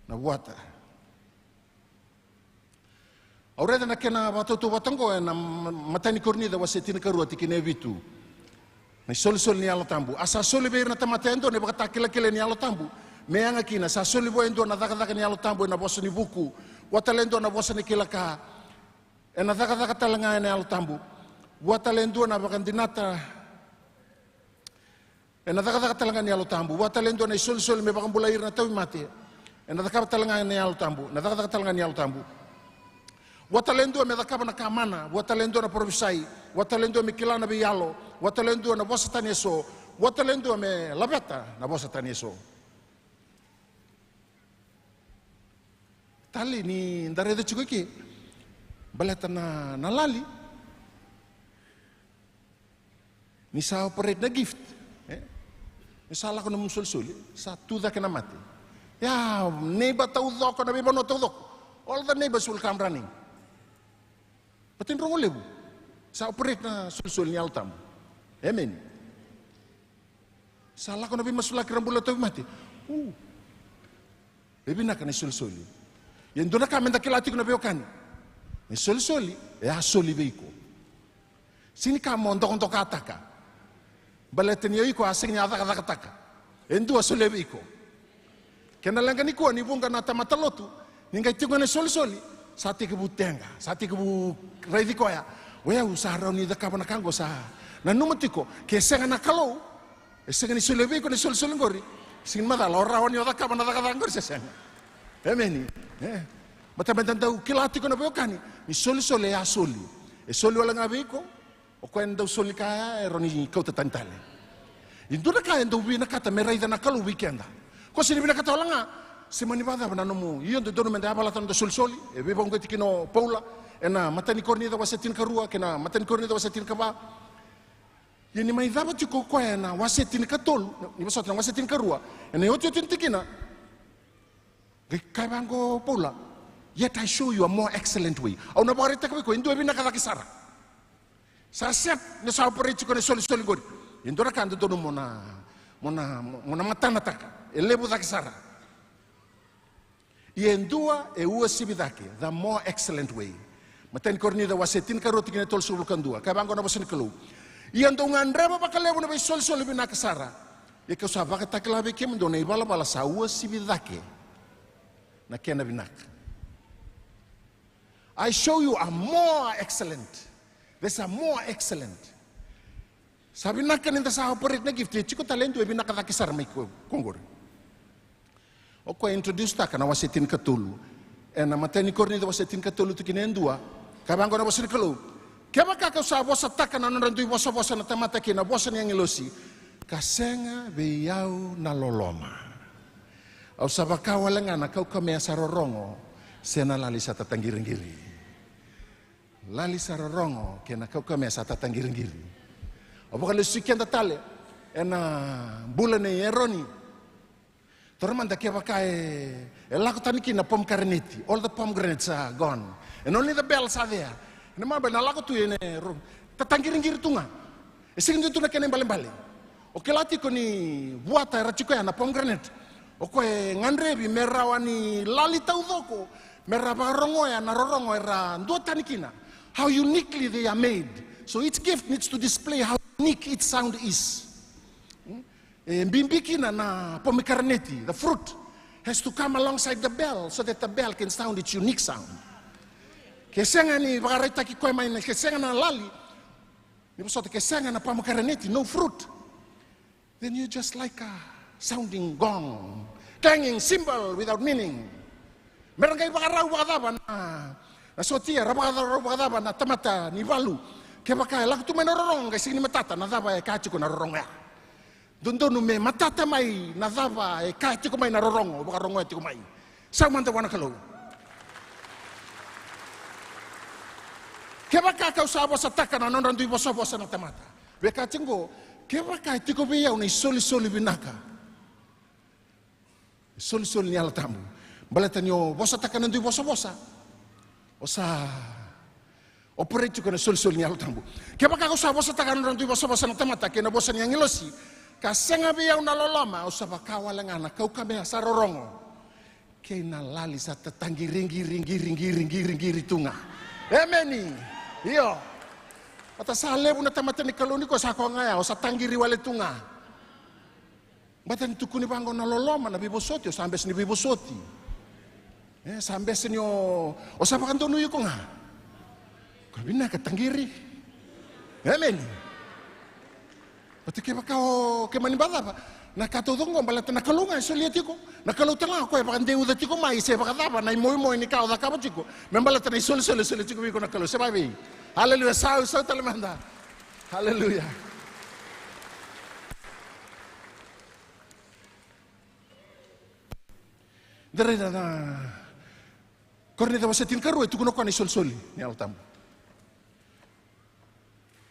Na vuata. Au raica na kena vakatautauvata oqo ena ma-, matai ni Korinica wase tinikarua tikina e vitu. Na isolisoli ni Yalo Tabu. A sa soli vei ira na tamata yadua na ivakatakilakila ni Yalo Tabu, me yaga kina. Sa soli vua e dua na cakacaka ni Yalo Tabu ena vosa ni vuku. Vua tale e dua na vosa ni kila ka. Ena cakacaka tale ga ena Yalo Tabu. Vua tale e dua na vakadinata. Ena cakacaka tale ga ni Yalo Tabu. Vua tale e dua na isolisoli me vakabulai ira na tauvimate. Ena cakava tale ga ni Yalo Tabu. Na cakacaka tale ga ni Yalo Tabu. Vua tale e dua me cakava na ka mana. Vua tale e dua na parofisai. Vua tale e dua me kila na veiyalo. Vua tale e dua na vosa tani eso. Vua tale e dua me laveta na vosa tani eso. Tale ni da raica tiko eke, baleta na, na lali ni sa operate na gift, e? Ni sa lako na nomu solisoli, sa tu cake na mate. Ia, neiba taucoko, na veivanua taucoko, all the neighbors will come running. Baleta ni rogo levu sa operate na solisoli ni Yalo Tabu. Emeni. Sa lako na veimasulaki ra bula tauvimate. U. E vinaka na isolisoli. Ia e dua na ka meda kila tiko na veiwekani. Na isolisoli e a soli vei iko. Sega ni ka mo dokadokataka. Baleta ni o iko a sega ni a cakacakataka. E dua solia vei iko. Kena leqa nikua ni vuqa na tamata lotu, ni qai tiko ga na isolisoli, sa tekivu teqa, sa tekivu raici koya. O yau sa rawa ni cakava na ka oqo, sa nanuma tiko, ke sega na Kalou, e sega ni solia vei iko na isolisoli oqori. Sega ni macala o rawa ni o cakava na cakacaka oqori se sega. Emeni. E. Baleta meda dau kila tiko na veiwekani, ni solisoli e a soli. E soli wale ga vei iko. O koya e dau soli ni ka ya, e rawa ni kauta tani tale. E dua na ka e dau vinakata me raica na Kalou vei keda. Ko sega ni vinakata wale ga se mani vakacava na nomu, io, dodonu meda yavalata na noda solisoli. E veivakauqeti kina o Paula ena matai ni Korinica wase tinikarua kei na matai ni Korinica wase tinikava. Ia ni mai cava tiko o koya ena wase tinikatolu, ni vosota, na wase tinikarua, ena iotioti ni tikina. Qai kaya vaqo o Paula, "Yet I show you a more excellent way." Au na vakaraitaka vei iko e dua e vinaka cake sara. Sa set ni sa operate tiko na isolisoli qori. E dua na ka dodonu mo na, mo na, mo na matanataka. E levu cake sara. Ia e dua e uasivi cake, the more excellent way. Matai ni Korinica wase tinikarua tikina e tolusagavulu ka dua. Ka vaqo na vosa ni Kalou. Ia dou gadreva vakalevu na veisolisoli vinaka sara. Ia kau sa vakatakila vei kemudou na ivalavala sa uasivi cake na kena vinaka. I show you a more excellent. There's a more excellent. Sa vinaka ni da sa operate na gift, e tiko tale e dua e vinaka cake sara mai ko, ko qori. O koya e introduce taka na wase tinikatolu. Ena Matai ni Korinica wase tinikatolu tikina e dua. Ka vaqo na vosa ni Kalou. Kevaka kau sa vosataka na nodra dui vosavosa na tamata kei na vosa ni agilosi, ka sega vei au na loloma, au sa vaka wale ga na kaukamea sa rorogo, se na lali sa tataqiriqiri. Lali sa rorogo kei na kaukamea sa tataqiriqiri. Au vakalesuki keda tale ena bula nei Eroni. Taura mada kevaka e, e lako tani kina na pomegranate, all the pomegranates are gone, and only the bell sa there. Ena maba ena lako tu ena ro, tataqiriqiri tu ga. E sega ni dua tu na kena ibalebale. O kila tiko ni vuata era tiko ya na pomegranate. O koya e gadrevi me rawa ni lali taucoko, me ra vakarogoya na rorogo era duatani kina. How uniquely they are made. So each gift needs to display how unique each sound is. Hmm? E bibi kina na pomegranate, the fruit has to come alongside the bell so that the bell can sound its unique sound. Ke sega ni vakaraitaki koya mai na, ke sega na lali, ni vosota, ke sega na pomegranate, no fruit, then you're just like a sounding gong, clanging cymbal without meaning. Me ra qai vakarau vakacava na, na sotia, ra vakarau vakacava na tamata ni valu, kevaka e lako tu mai na rorogo qai sega ni matata na cava e kaya tiko na rorogo ya. Dodonu me matata mai na cava e kaya tiko mai na rorogo, vakarogoya tiko mai. Sau mada vua na Kalou. Kevaka kau sa vosataka na nodra dui vosavosa na tamata. Vei kaya tiko, kevaka e tiko vei au na isolisoli vinaka. Isolisoli ni Yalo Tabu. Baleta ni o vosataka na dui vosavosa, o sa operate tiko na isolisoli ni Yalo Tabu. Kevaka au sa vosataka na nodra dui vosavosa na tamata kei na vosa ni agilosi, ka sega vei au na loloma, au sa vaka wale ga na kaukamea sa rorogo kei na lali sa tataqiriqiriqiriqiriqiri tu ga. Emeni. Io. Vata sa levu na tamata ni Kalou ni ko sa koya ga ya, o sa taqiri wale tu ga. Baleta ni tukuni vaqo na loloma na veivosoti, o sa bese ni veivosoti. E, sa bese ni o, o sa vakadonui iko ga. Ko vinaka taqiri. Emeni. Baleta kevaka o, ke mani vakacava, na ka taucoko qo baleta na Kalou ga e solia tiko. Na Kalou tale ga o koya e vakadeuca tiko mai se vakacava na imoimoi ni ka o cakava tiko. Me baleta na isolisoli e solia tiko vei iko na Kalou. Se vavei. Aleluya. Sau, sau tale mada. Aleluya. Da raica na Korinica wase tinikarua e tukuna o koya na isolisoli ni Yalo Tabu.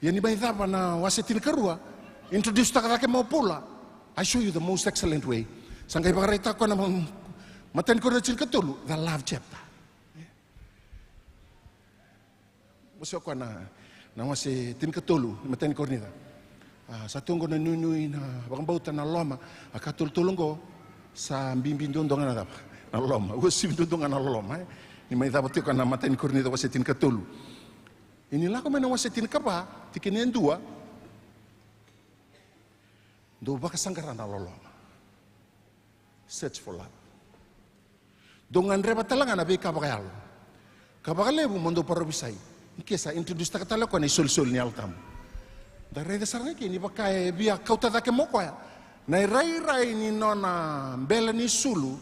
Ia ni mai cava na wase tinikarua, introduce taka cake mai o Paula, I show you the most excellent way. Sa qai vakaraitaka o koya na ma-, Matai ni Korinica tinikatolu, the love chapter. Vosa o koya na, na wase tinikatolu ni Matai ni Korinica. A, sa tu oqo na nuinui, na vakabauta, na loloma. A ka tolutolu oqo sa bibi duadua ga na cava? Na loloma. Uasivi duadua ga na loloma, e. Ni mai cava tiko na Matai ni Korinica wase tinikatolu. Ia ni lako mai na wase tinikava, tikina e dua. Dou vakasaqara na loloma. Search for love. Dou gadreva tale ga na veika vakayalo. Ka vakalevu mo dou parovisai. Ni ke sa introduce taka tale o koya na isolisoli ni Yalo Tabu. Da raica sara ga i ke ni vaka e via kauta cake mai o koya na irairai ni nona bele ni sulu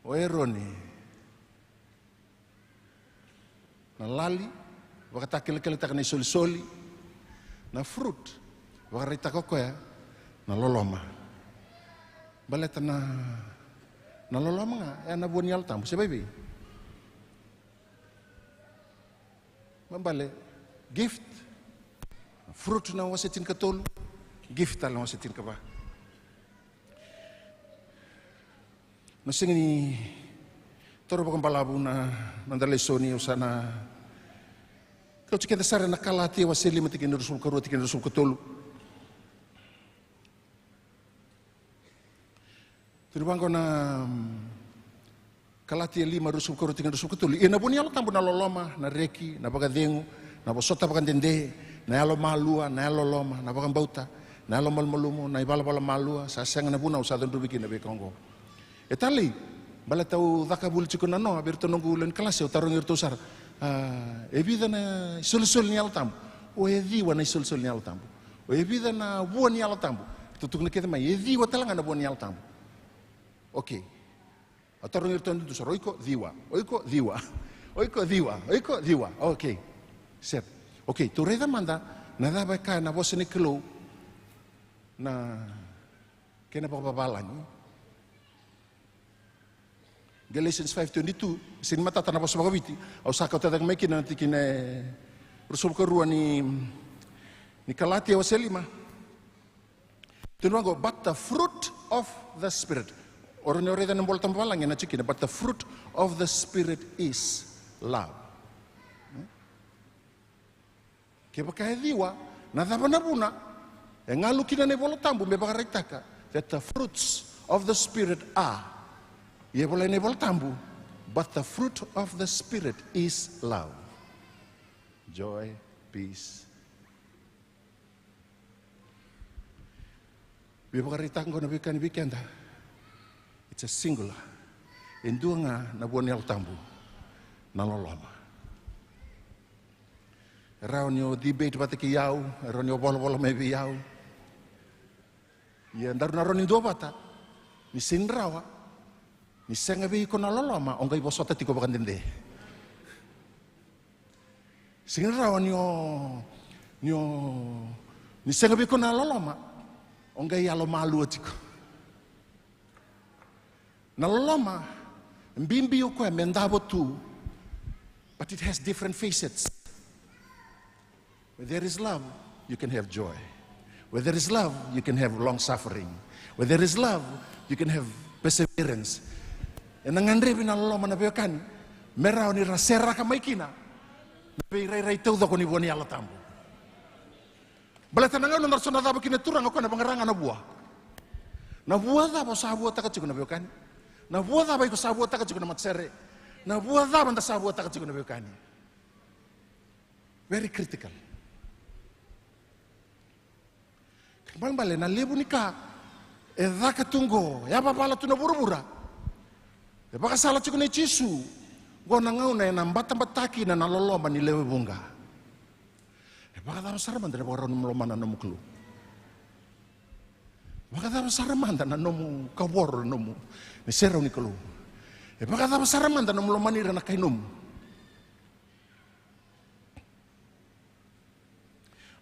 o Eroni. Na lali, vakatakilakilataka na isolisoli. Na fruit, vakaraitaka o koya na loloma. Baleta na, na loloma ga e a na vua ni Yalo Tabu, se vaivei? Baleta gift, fruit na wase tinikatolu, gift tale na wase tinikava. Na sega ni toro vakabalavu na, na noda lesoni, au sa na Kauti keda sara ena Kalatia wase lima, tikina ruasagavulu ka rua, tikina ruasagavulu ka tolu. Tukuni vaqo na, mm, Kalatia lima, ruasagavulu ka rua, tikina ruasagavulu ka tolu. Ia na vua ni Yalo Tabu na loloma, na reki, na vakacegu, na vosota vakadede, na yalomalua, na yalololoma, na vakabauta, na yalomalumalumu, na ivalavala malua. Sa sega na vunau sa cudruvi kina na veika oqo. E talei, baleta au caka vuli tiko na noa vei iratou noqu lewe ni kalasi, au tarogi iratou sara, a, e vica na isolisoli ni Yalo Tabu? O, e ciwa na isolisoli ni Yalo Tabu. O, e vica na vua ni Yalo Tabu? Ratou tukuna kece mai, e ciwa tale ga na vua ni Yalo Tabu. Okei. Au tarogi iratou duadua sara, o iko ciwa, o iko ciwa, o iko ciwa, o iko ciwa. Okei. Sere. Okei, tou raica mada na cava e kaya na vosa ni Kalou na kena vakavavalagi. Galatians five twenty-two, sega ni matata na vosa vakaviti, au sa kauta cake mai kina na tikina e ruasagavulu ka rua ni, ni Kalatia wase lima. Tukuna vaqo, but the fruit of the Spirit. O rawa ni o raica na iVolatabu vavalagi ena tikina, but the fruit of the Spirit is love. Kevaka e ciwa, na cava na vuna e galu kina na iVolatabu me vakaraitaka that the fruits of the Spirit are? Ia e volai na iVolatabu, but the fruit of the Spirit is love, joy, peace. Veivakaraitaka oqo na veiwekani vei keda, it's a singular. E dua ga na vua ni Yalo Tabu, na loloma. E rawa ni o debate vata kei au, e rawa ni o volavola mai vei au. Ia daru na rawa ni duavata, ni sega ni rawa, ni sega vei iko na loloma, o qai vosota tiko vakadede. Sega ni rawa ni o, ni o, ni sega vei iko na loloma, o qai yalomalua tiko. Na loloma, bibi o koya me davo tu, but it has different facets. Where there is love, you can have joy. Where there is love, you can have long suffering. Where there is love, you can have perseverance. Ena gadrevi na loloma na veiwekani me rawa ni ra seraka mai kina na veirairai taucoko ni vua ni Yalo Tabu. Baleta na gauna daru sa na cava kina na Turaga, o koya na vaqara ga na vua. Na vua cava o sa vuataka tiko na veiwekani? Na vua cava iko sa vuataka tiko na matasere? Na vua cava da sa vuataka tiko na veiwekani? Very critical. Kena ibalebale na levu ni ka e caka tu oqo, e yavavala tu na vuravura. E vakasala tiko nei Jisu, oqo na gauna ena batabata kina na loloma ni lewe vuqa. E vakacava sara mada na ivakarau ni lomana na nomu Kalou? Vakacava sara mada na nomu kavoro, na nomu, na iserau ni Kalou? E vakacava sara mada na nomu lomani ira na kai nomu?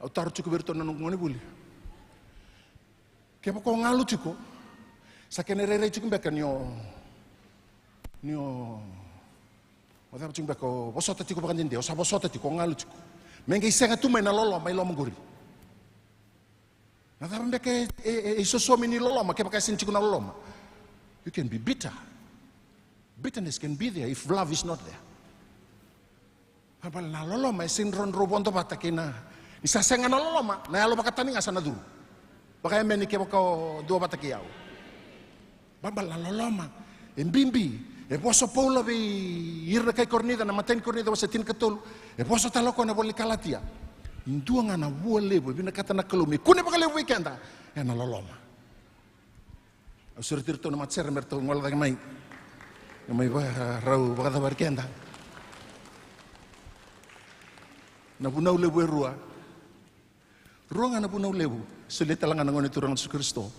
Au taro tiko vei iratou na noqu gonevuli. Kevaka o galu tiko, sa kena irairai tiko beka ni o, ni o, o cava tiko beka, o vosota tiko vakadede, o sa vosota tiko, o galu tiko. Me qai sega tu mai na loloma i loma qori. Na cava beka e, e, e, e isosomi ni loloma, kevaka e sega ni tiko na loloma? You can be bitter. Bitterness can be there if love is not there. Balebale na loloma e sega ni rawa ni drau vodo vata kei na, ni sa sega na loloma, na yalo vakatani ga sa na curu. Vaka e meni kevaka o dua vata kei au. Balebale na loloma e bibi. E vosa o Paula vei ira na kai Korinica, na imatai ni Korinica wase tinikatolu. E vosa tale o koya na ivola ni Kalatia. E dua ga na vua levu e vinakata na Kalou me kune vakalevu vei keda, e na loloma. Au sureti iratou na matasere me ratou gole cake mai, me mai vakarau vakacavari keda. Na vunau levu e rua. Rua ga na vunau levu e solia tale ga na Gone Turaga o Jisu Karisito.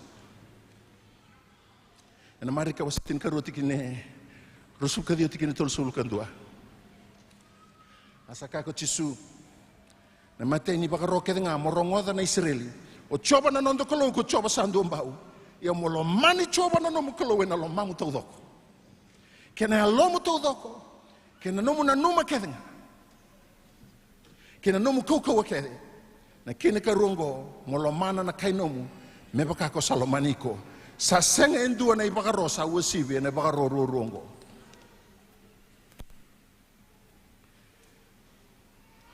Ena Marika wase tinikarua, tikina e ruasagavulu ka ciwa, tikina e tolusagavulu ka dua. A sa kaya ko Jisu, na imatai ni vakaro kece ga mo rogoca, na Isireli, o Jiova na noda Kalou ko Jiova sa dua bau. Ia mo lomani Jiova na nomu Kalou ena lomamu taucoko, kei na yalomu taucoko, kei na nomu nanuma kece ga, kei na nomu kaukauwa kece. Na kena ikarua oqo, mo lomana na kai nomu me vaka ko sa lomani iko. Sa sega e dua na ivakaro sa uasivi ena ivakaro ruarua oqo.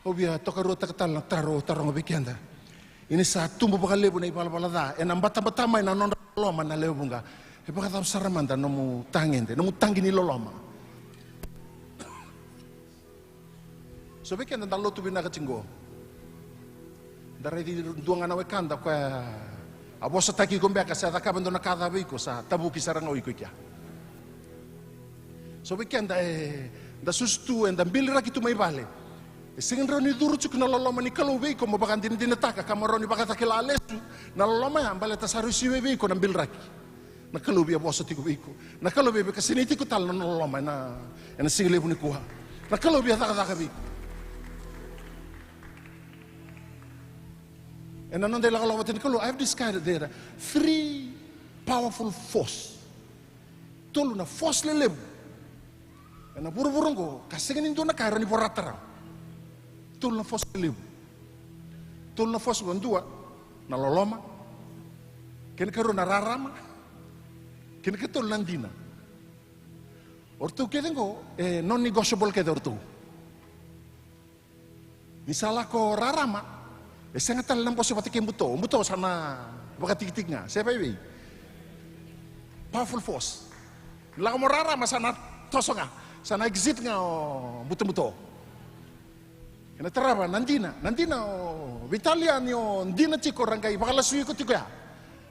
Au via tokaruataka tale na taro, taroga vei keda. Ia ni sa tubu vakalevu na ivalavala ca, ena batabata mai na nodra loloma na lewe vuqa. E vakacava sara mada nomu tagede, nomu tagi ni loloma? So vei keda da lotu vinaka tiko qo, da raici dua ga na wekada koya a vosataki iko beka, sa cakava e dua na ka ca vei iko, sa tavuki sara ga o iko i kea. So vei keda e da susu tu, eda biliraki tu mai vale. E sega ni rawa ni curu tiko na loloma ni Kalou vei iko mo vakadinadinataka ka mo rawa ni vakatakila lesu na loloma ya, baleta sa rui sivi vei iko na biliraki. Na Kalou via vosa tiko vei iko. Na Kalou via vakasinaiti iko tale na nona loloma ena, ena siga levu nikua. Na Kalou via cakacaka vei iko. Ena noda ilakolako vata ni Kalou, I've discovered there are three powerful force. Tolu na force lelevu ena vuravura oqo, ka sega ni dua na ka e rawa ni vorata rawa. Tolu na force lelevu. Tolu na force, dua na loloma, kena karua na rarama, kena katolu na dina. O ratou kece oqo e non-negotiable kece o ratou. Ni sa lako rarama, e sega tale na bose vata kei buto. Buto sa na vakatikitiki ga, se vaivei. Powerful force. Ni lako mo rarama sa na toso ga, sa na exit ga o butobuto. Ena tarava na dina, na dina o veitalia ni o dina tiko ra qai vakalasui iko tiko ya.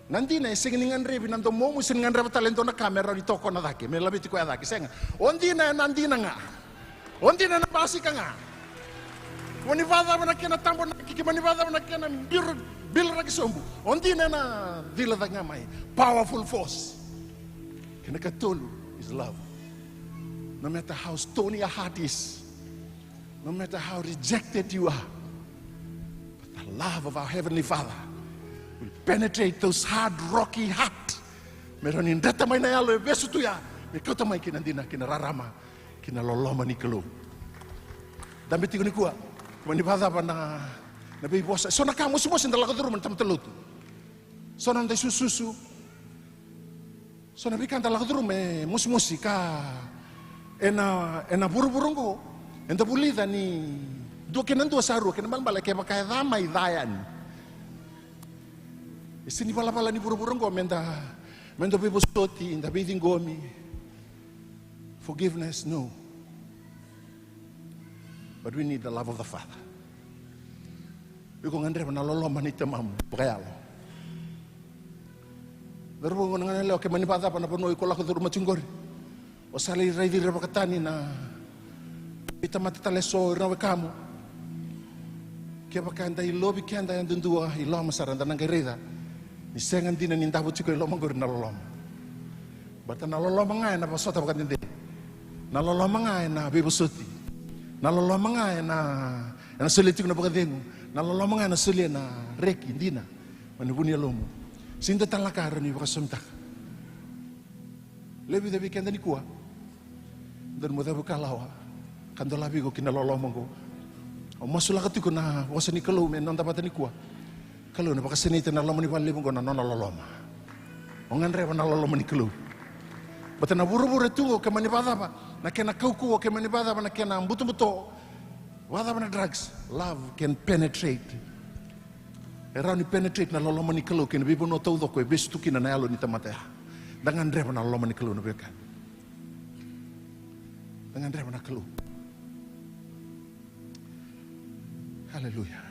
Na dina e sega ni gadrevi na domomu, sega ni gadreva tale e dua na ka me rawa ni tokona cake, me laveti koya cake, sega. O dina ena dina ga. O dina ena basika ga. Kemuni vakacava na kena tabonaki, kemuni vakacava na kena biro, biliraki sobu. O dina ena cila cake ga mai. Powerful force. Kena katolu is love. No matter how stony your heart is, no matter how rejected you are, but the love of our Heavenly Father will penetrate those hard, rocky heart. Me rawa ni dreta mai na yalo e vesu tu ya, me kauta mai ki na dina, ki na rarama, ki na loloma ni Kalou. Dabe tiko nikua, kemuni vakacava na, na veivosa. So na ka mosimosi da lako curuma na tamata lotu. So na noda isususu. So na veika da lako curuma e mosimosi ka ena, ena vuravura oqo, eda vulica ni dua kei na dua sa rua, kena balebale kevaka e ca mai, ca yani. E sega ni valavala ni vuravura oqo meda, meda veivosoti, da veiciqomi. Forgiveness, no. But we need the love of the Father. Iko gadreva na loloma ni tamamu vakayalo. Cauravou, na gone yalewa, kemuni vakacava na vanua iko lako curuma tiko qori? O sa lai raici ira vakatani na veitamata tale eso, ira na wekamu. Kevaka eda ilovi keda yadudua i loma sara, eda na qai raica ni sega dina ni davo tiko i loma qori na loloma. Baleta na loloma ga ena vosota vakadede. Na loloma ga ena veivosoti. Na loloma ga ena, ena solia tiko na vakacegu. Na loloma ga ena solia na reki dina mai na vu ni yalomu. Sega ni dua tale na ka e rawa ni vakasomitaka. Levu vei keda nikua, dodonu mo cavuikalawa ka dolavi iko ki na loloma oqo. Au masulaka tiko na vosa ni Kalou me noda vata nikua. Kalou na vakasinaita na loma ni vale levu oqo na nona loloma. O gadreva na loloma ni Kalou. Baleta na vuravura e tu oqo, kemuni vakacava na kena kaukauwa, kemuni vakacava na kena butobuto, vakacava na drugs, love can penetrate. E rawa ni penetrate na loloma ni Kalou ki na veivanua taucoko e vesu tu kina na yalo ni tamata ya. Da gadreva na loloma ni Kalou na veiwekani. Da gadreva na Kalou. Aleluya.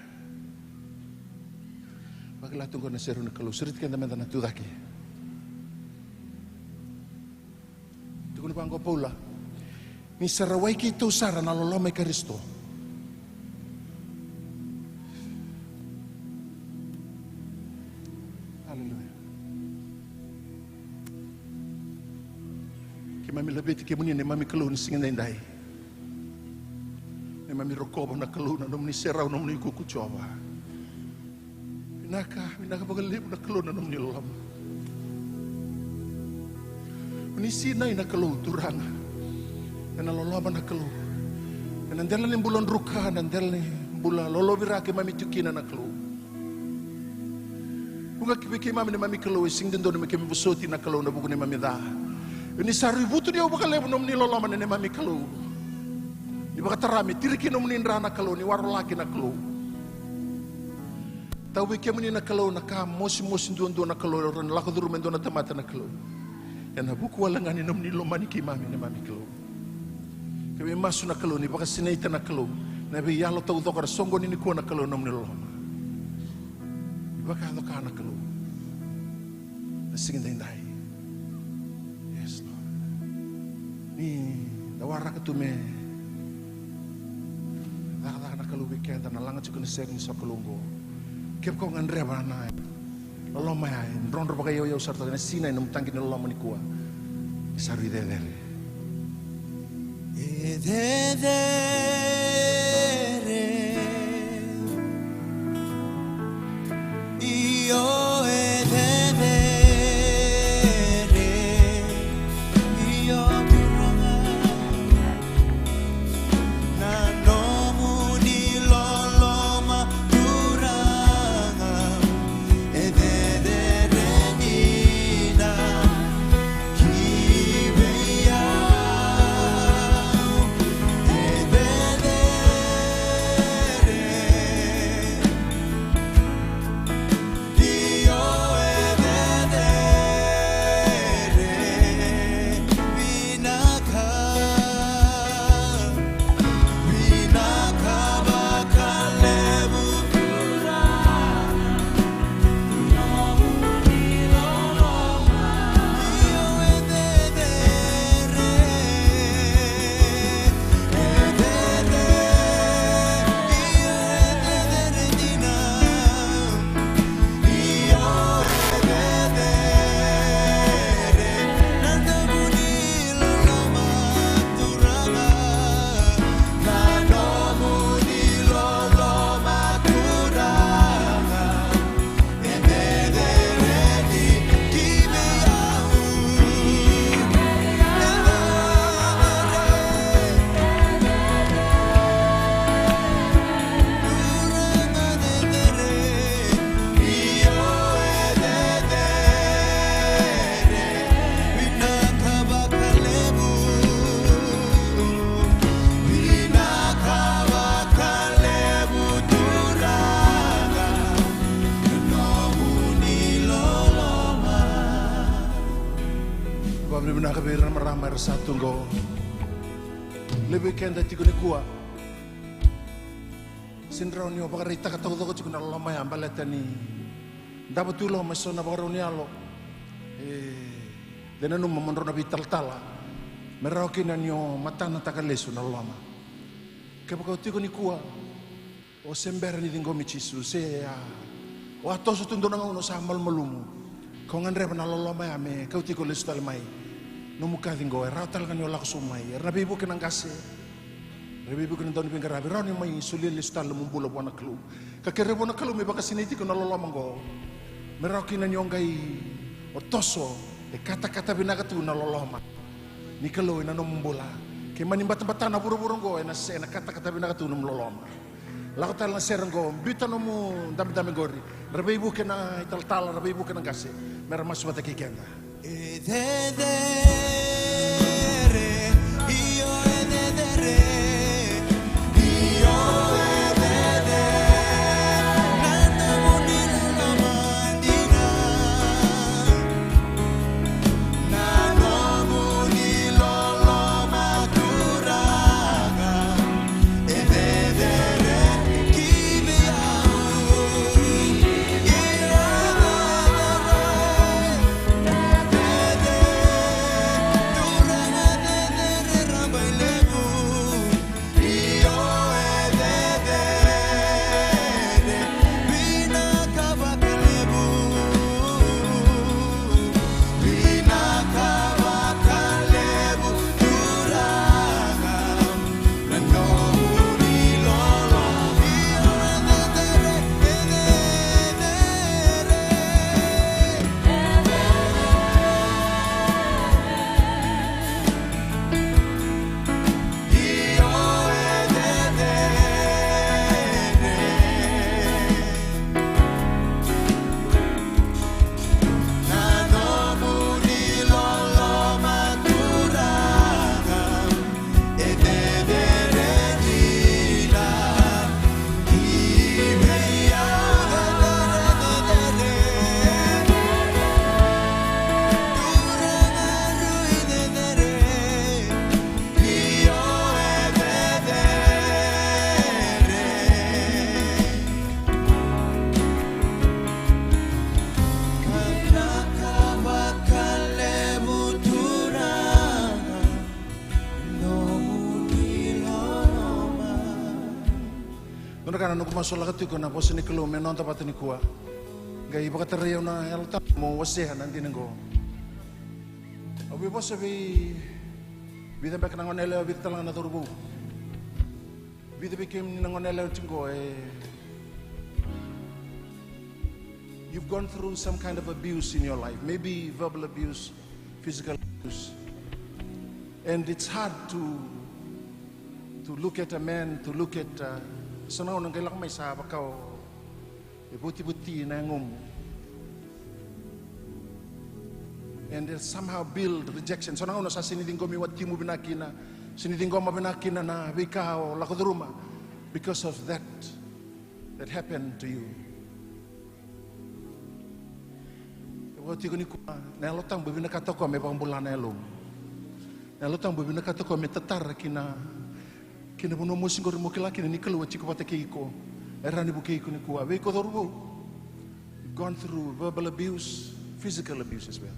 Vakila tu qo na iserau ni Kalou. Sureti keda meda na tu cake. Tukuna vaqo o Paula, ni sa rawai keitou sara na loloma i Karisito. Aleluya. Keimami laveti kemuni neimami Kalou ni siga edaidai. Neimami rokova na Kalou na nomuni serau, nomuni ukuuku Jiova. Vinaka, vinaka vakalevu na Kalou na nomuni loloma. Ni sinai na Kalou Turaga. Ena loloma na Kalou. Ena dela ni bula druka, na dela ni bula lolovira keimami tu kina na Kalou. Vuqa ki vei keimami neimami Kalou, e sega ni dodonu me keimami vosoti na Kalou ena vuku neimami ca. Ni sa rui vutuniyau vakalevu nomuni loloma na neimami Kalou. Ni vakatara me tiri kina nomuni dra na Kalou, ni warolaki na Kalou. Tau vei kemuni na Kalou na ka mosimosi duadua na Kalou, e rawa ni lako curu me dua na tamata na Kalou. Ena vuku wale ga ni nomuni lomani keimami neimami Kalou. Keimami masu na Kalou, ni vakasinaita na Kalou na veiyalo taucoko era soqoni nikua na Kalou, nomuni loloma. Ni vakayaco ka na Kalou. Na siga daidai. Yes, Lord. Ni da waraka tu me cakacaka na Kalou vei keda na laga tiko na sere ni sokalou oqo. Kevaka o gadreva na loloma ya, e drodro vakayauyau sara toka, ena sinai nomu taqi ni loloma nikua. Sa rui cecere. E cecere. Io, e cecere. Io, Turaga. Na nomuni loloma, Turaga, e cecere dina ki vei au. E cecere. Io, e cecere. Vinaka, vinaka vakalevu Turaga. Vakavinavinaka vei ira na marama era sa tu qo. Levu vei keda tiko nikua sega ni rawa ni o vakaraitaka taucoko tiko na loloma ya baleta ni davo tu i loma eso na vakarau ni yalo. E, de nanuma mo drau na veitalatala me rawa kina ni o matanataka lesu na loloma. Kevaka o tiko nikua o se bera ni ciqomi Jisu, se a, o a toso tu dua na gauna o sa malumalumu, ka o gadreva na loloma ya me kauti iko lesu tale mai. Nomu kaci qo e rawa tale ga ni o lako sobu mai. Era na veivuke na qase, era veivuke na dauniveiqaravi, rawa ni mai solia lesu tale nomu bula vua na Kalou. Ka kerea vua na Kalou me vakasinaiti iko na loloma oqo, me rawa kina ni o qai o toso e katakata vinaka tu na loloma ni Kalou ena nomu bula. Ke mani batabata na vuravura oqo, ena se, ena katakata vinaka tu nomu loloma. Lako tale na sere oqo, biuta nomu dabedabe qori. Ra veivuke na italatala, ra veivuke na qase, me ra masu vata kei keda. E cecere, io e cecere, io e cecere. Na nomuni loloma dina. Na nomuni loloma Turaga, e cecere ki vei au. E cecere, e cecere. Dua na ka na noqu masulaka tiko na vosa ni Kalou me noda vata nikua. Qai vakatarai au na Yalo Tabu mo wasea na dina qo. Au veivosa vei vica beka na gone yalewa, vica tale ga na cauravou. Vica vei kemuni na gone yalewa tiko qo, e, you've gone through some kind of abuse in your life, maybe verbal abuse, physical abuse. And it's hard to, to look at a man, to look at, uh, so na gauna qai lako mai sa vaka o e votivoti na yagomu. And they'll somehow build rejection. So na gauna sa sega ni ciqomi watimu vinaka kina, sega ni ciqoma vinaka kina na veika o lako curuma because of that that happened to you. E vakatiko nikua na Yalo Tabu e vinakata o koya me vakabula na yalomu. Na Yalo Tabu e vinakata o koya me tatara kina, kina vanua mosi qori mo kila kina ni Kalou e tiko vata kei iko. E rawa ni vukei iko nikua. Vei iko cauravou, you've gone through verbal abuse, physical abuse as well.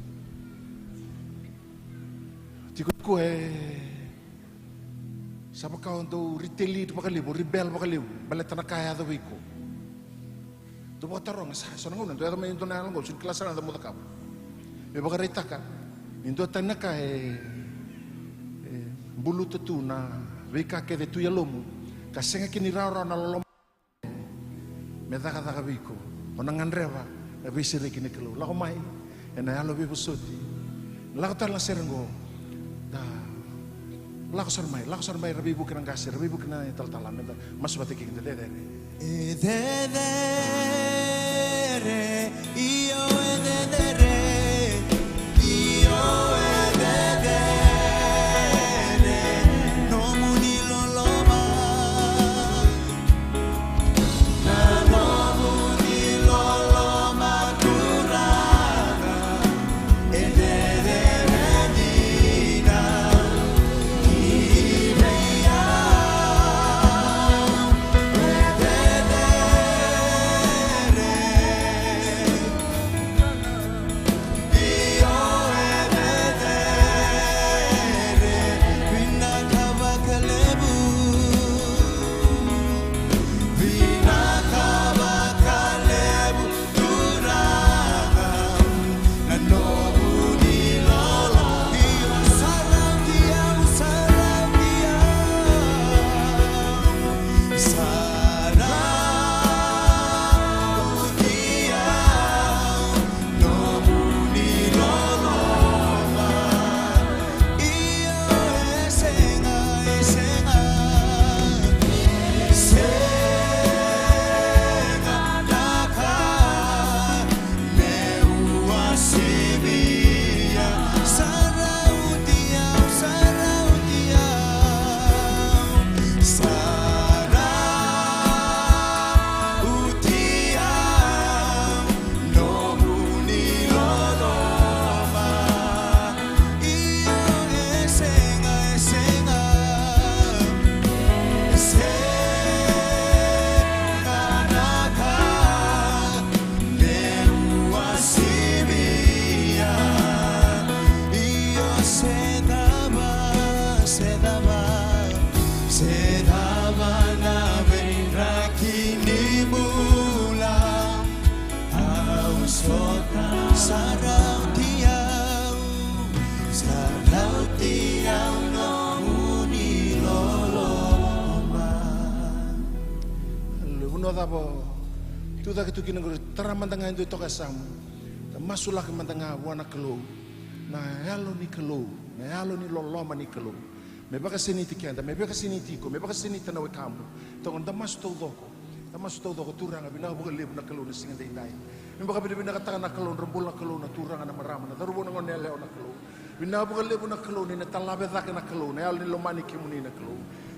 Tiko nikua e sa vaka o dau retaliate vakalevu, rebel vakalevu baleta na ka e yaco vei iko. Dau vakataroga, sa so na gauna dau yaco mai e dua na yalo qo, sega ni kila sara na cava mo cakava. Me vakaraitaka ni dua tani na ka e, e buluta tu na veika kece tu i yalomu, ka sega kina ni rawarawa na loloma me cakacaka vei iko. O na gadreva na veisereki ni Kalou. Lako mai ena yalo veivosoti. Lako tale na sere qo. Da lako sara mai, lako sara mai, ra veivuke na qase, ra veivuke na italatala, me da masu vata kei keda. Cecere. E cecere, io e cecere, io e cecere, nomuni loloma. Na nomuni loloma Turaga, e cecere dina ki vei au, e cecere. Io e cecere, vinaka vakalevu, vinaka vakalevu Turaga, na nomuni lolo. Io, sarauti au, sarauti au. Sarauti au, nomuni loloma. Io, e sega, e sega, sega na ka meu wasivia. Sarauti au, sarauti au, sarauti au, nomuni loloma. Io, e sega, e sega, e sega na ka meu wasivia. Io, se cava, se cava, se cava na veidraki ni bula, au sota. Sarauti au, sarauti au, nomuni loloma. Aleluya. Vanua cava o tu cake tu kina qori, tara mada ga e dua toka yasamu. Da masulaka mada ga vua na Kalou, na Yalo ni Kalou, na Yalo ni loloma ni Kalou, me vakasinaiti keda, me vakasinaiti iko, me vakasinaita na wekamu. Toka, da masu taucoko. Da masu taucoko. Turaga, vinaka vakalevu na Kalou na siga daidai. Me vakavinavinakataka na Kalou, dra bula na Kalou, na turaga, na marama, na cauravou, na gone yalewa na Kalou. Vinaka vakalevu na Kalou ni na talave cake na Kalou, na yalo ni lomani kemuni na Kalou.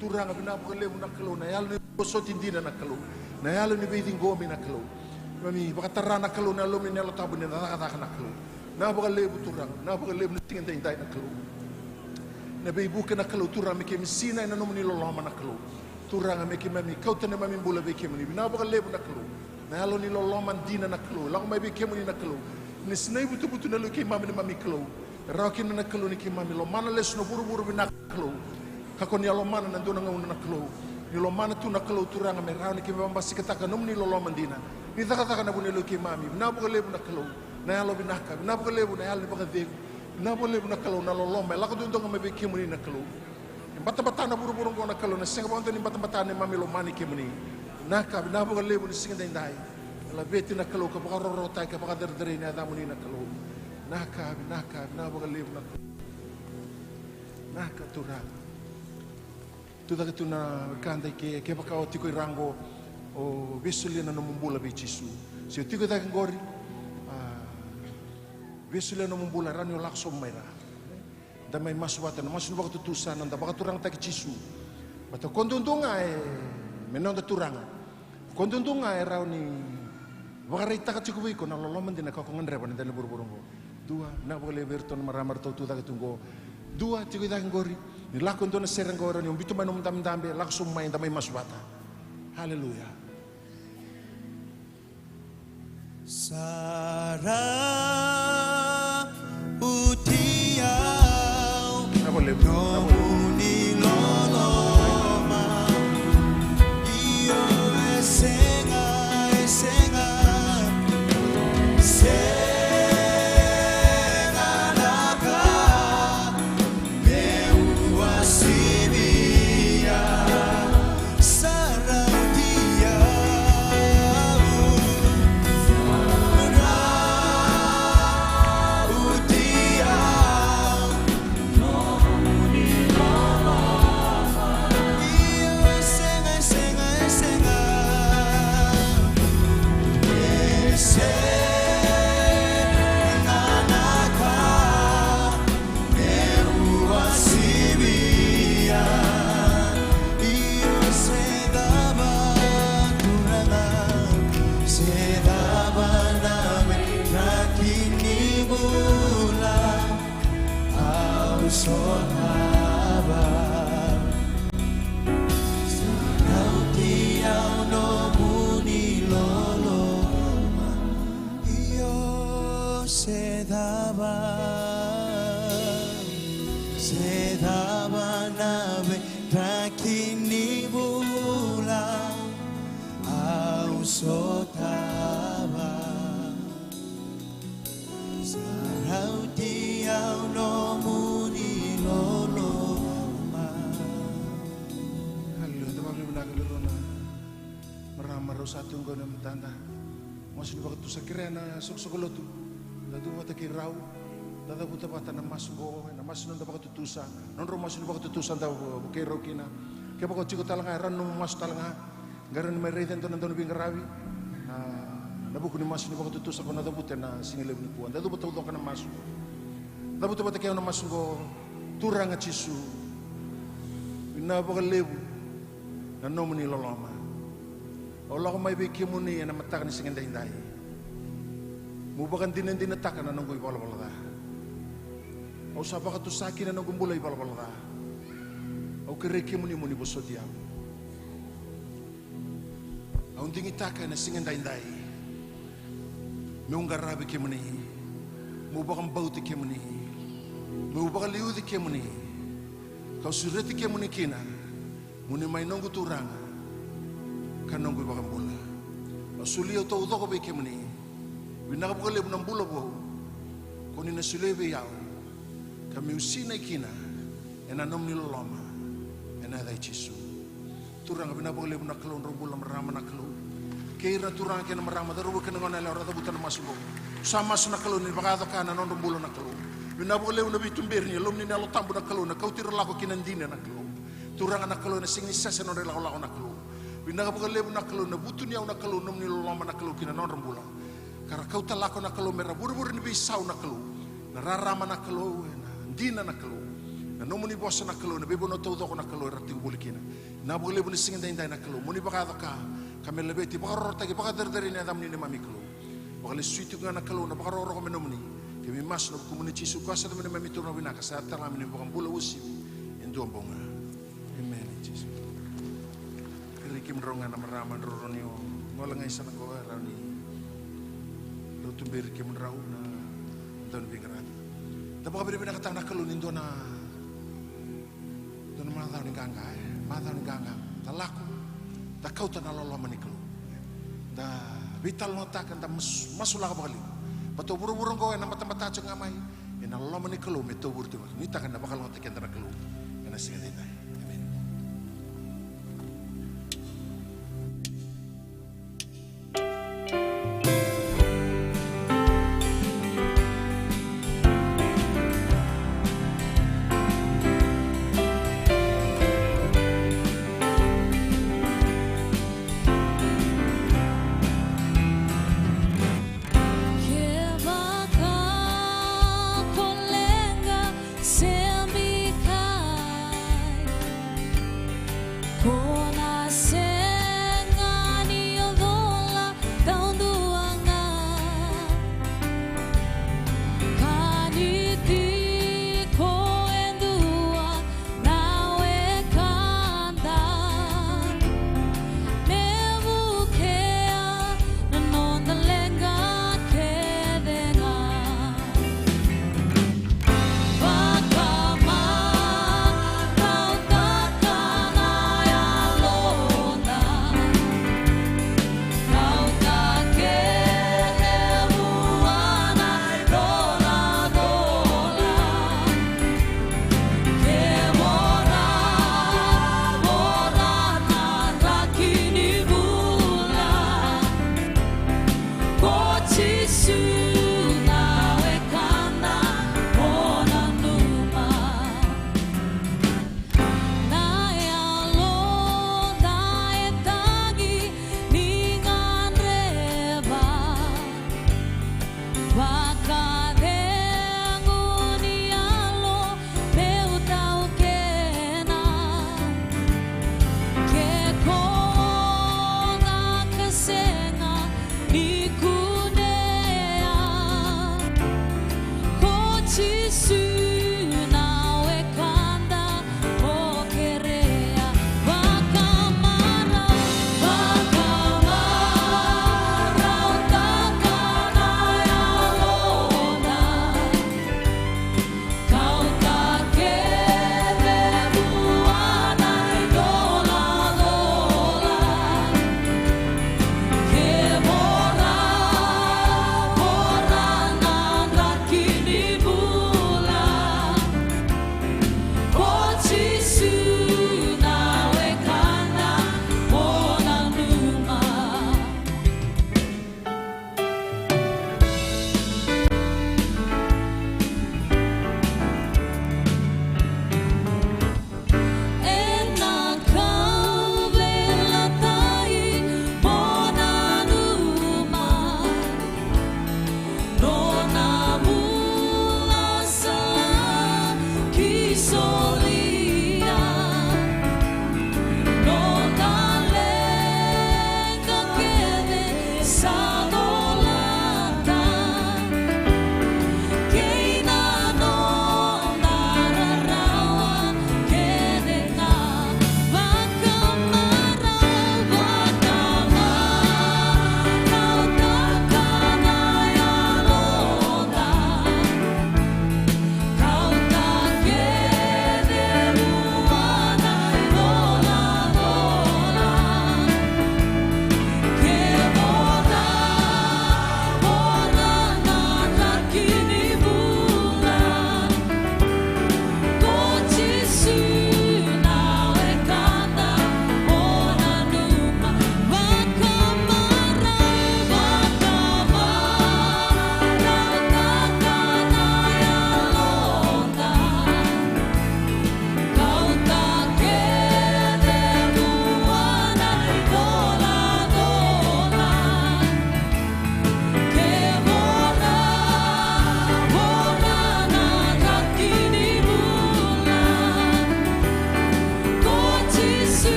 Turaga, vinaka vakalevu na Kalou, na yalo ni vosoti dina na Kalou, na yalo ni veiciqomi na Kalou. Mami vakatara na Kalou na Yalomu, na Yalo Tabu ni na cakacaka na Kalou. Vinaka vakalevu Turaga, vinaka vakalevu na siga daidai na Kalou. Na veivuke na Kalou, Turaga, me keimami sinai ena nomuni loloma na Kalou. Turaga, me keimami kauta na neimami bula vei kemuni. Vinaka vakalevu na Kalou, na yalo ni loloma dina na Kalou, lako mai vei kemuni na Kalou. Ni sinai vutuvutu na yalo i keimami na neimami Kalou. Rawa kina na Kalou ni keimami lomana lesu na vuravura vinaka na Kalou. Kakua ni a lomana na dua na gauna na Kalou. Ni lomana tu na Kalou Turaga me rawa ni keimami vakabasikataka na nomuni loloma dina. Ni cakacaka na vuniyalovi keimami. Vinaka vakalevu na Kalou na yalo vinaka. Vinaka vakalevu na yalo ni vakacegu. Vinaka vakalevu na Kalou na loloma e lako duadua ga mai vei kemuni na Kalou. E batabata na vuravura oqo na Kalou, na sega vakadua ni batabata na neimami lomani kemuni. Vinaka, vinaka vakalevu ni siga daidai. E laveti na Kalou ka vakarokorokotaki ka vakacerecerei na yacamuni na Kalou. Vinaka, vinaka, vinaka vakalevu na Kalou. Vinaka Turaga. Tu cake tu na wekada i ke, kevaka o tiko i ra oqo, o veisolia na nomu bula vei Jisu. Se o tiko i cake oqori, a, veisolia na nomu bula, rawa ni o lako sobu mai ra. Da mai masu vata, na masu ni vakatutusa, na da vakaturagataki Jisu. Baleta o koya duadua ga e, me noda Turaga. O koya duadua ga e rawa ni vakaraitaka tiko vei iko na loloma dina ka ko gadreva ena dela ni vuravura oqo. Dua, vinaka vakalevu vei iratou na marama ratou tu cake tu oqo. Dua, tiko i cake oqori. Ni lako e dua na sere oqo, e rawa ni o biuta mai nomu dabedabe, lako sobu mai, da mai masu vata. Aleluya. Sa rauti au nomuni loloma. Io, e sega, e sega, sega na ka meu a sivia. Sa rauti au, rauti au. Io, e sega, e sega, e sega. E sega na ka meu a sivia. Io, se cava Turaga, se cava na veidraki ni bula, au sotava. Sa rauti au nomuni loloma. Io, se cava, se cava na veidraki ni bula, au sotava. Sa rauti au nomuni loloma. Aleluya. Da vakavinavinaka vei rau na marama rau sa tu qo ena matada. Masu ni vakatutusa, kerea na soqosoqo lotu da tu vata kei rau. Da cavuta vata na masu qo, na masu ni noda vakatutusa. Nodrau masu ni vakatutusa da vukei rau kina. Kevaka o tiko tale ga, e rawa ni nomu masu tale ga. Qai rawa ni mai raica e dua na dauniveiqaravi, a, ena vuku ni masu ni vakatutusa ko na cavuta ena sigalevu nikua. Da cuva taucoko na masu. Cavuta vata kei au na masu qo. Turaga Jisu, vinaka vakalevu na nomuni loloma. Au lako mai vei kemuni ena mataka ni siga edaidai. Mo vakadinadinataka na noqu ivalavala ca. Au sa vakatusa kina na noqu bula ivalavala ca. Au kerei kemuni mo ni vosoti au. Au digitaka ena siga edaidai meu qaravi kemuni, meu vakabauti kemuni, meu vakaliuci kemuni, kau sureti kemuni kina mo ni mai noqu Turaga ka noqu iVakabula. Au solia au taucoko vei kemuni. Vinaka vakalevu na bula vou ko ni na solia vei au, ka meu sinai kina ena nomuni loloma, ena yaca i Jisu. Turaga, vinaka vakalevu na Kalou, drau bula marama na Kalou. Kei ira na turaga kei na marama, cauravou kei na goneyalewa era cavuta na masu qo. Sa masu na Kalou ni vakayaco-ka na nodra bula na Kalou. Vinaka vakalevu na veituberi ni yalomuni na Yalo Tabu na Kalou, na kauti ira lako ki na dina na Kalou. Turaga na Kalou, ena sega ni sese na nodra ilakolako na Kalou. Vinaka vakalevu na Kalou, na vutuniyau na Kalou, nomuni loloma na Kalou ki na nodra bula. Ka ra kauta lako na Kalou me ra vurevure ni veisau na Kalou. Na rarama na Kalou, ena dina na Kalou. Na nomuni vosa na Kalou, ena veivanua taucoko na Kalou era tiko voli kina. Vinaka vakalevu na siga edaidai na Kalou, mo ni vakayaco-ka, ka me laveti, vakarokorokotaki, vakacerecerei na yacamuni neimami Kalou. Vakalesuitaki ga na Kalou na vakarokoroko me nomuni. Keimami masu ena vukumuni Jisu, koya sa yaco me neimami Turaga vinaka, sa yaco tale ga me neimami iVakabula uasivi e dua bau ga. Emeni Jisu. Kerei kemudrau ga na marama, drau rawa ni o gole ga i sana qo, e rawa ni drau tuberi kemudrau na dauniveiqaravi. Da vakavinavinakataka na Kalou ni dua na, dua na macawa ni qaqa, e. Macawa ni qaqa, da lako, da kauta na loloma ni Kalou. Da veitalanoataka, da mas-, masulaka vakalevu. Baleta o vuravura oqo ena batabata tiko ga mai, ena loloma ni Kalou me tovure tu ga. Nuitaka ni na vakalougatataki keda na Kalou ena siga edaidai. Emeni. Kevaka ko leqa se bikai, ko na sega ni o cola taudua ga. Ka ni tiko e dua na wekada me vukea na noda leqa kece ga. Vakamatautaka na ya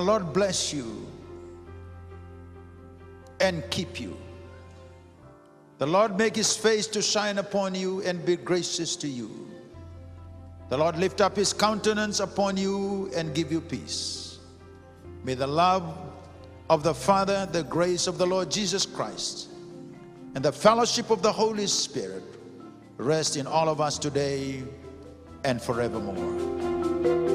Lord bless you and keep you. The Lord make his face to shine upon you and be gracious to you. The Lord lift up his countenance upon you and give you peace. May the love of the Father, the grace of the Lord Jesus Christ, and the fellowship of the Holy Spirit rest in all of us today and forevermore.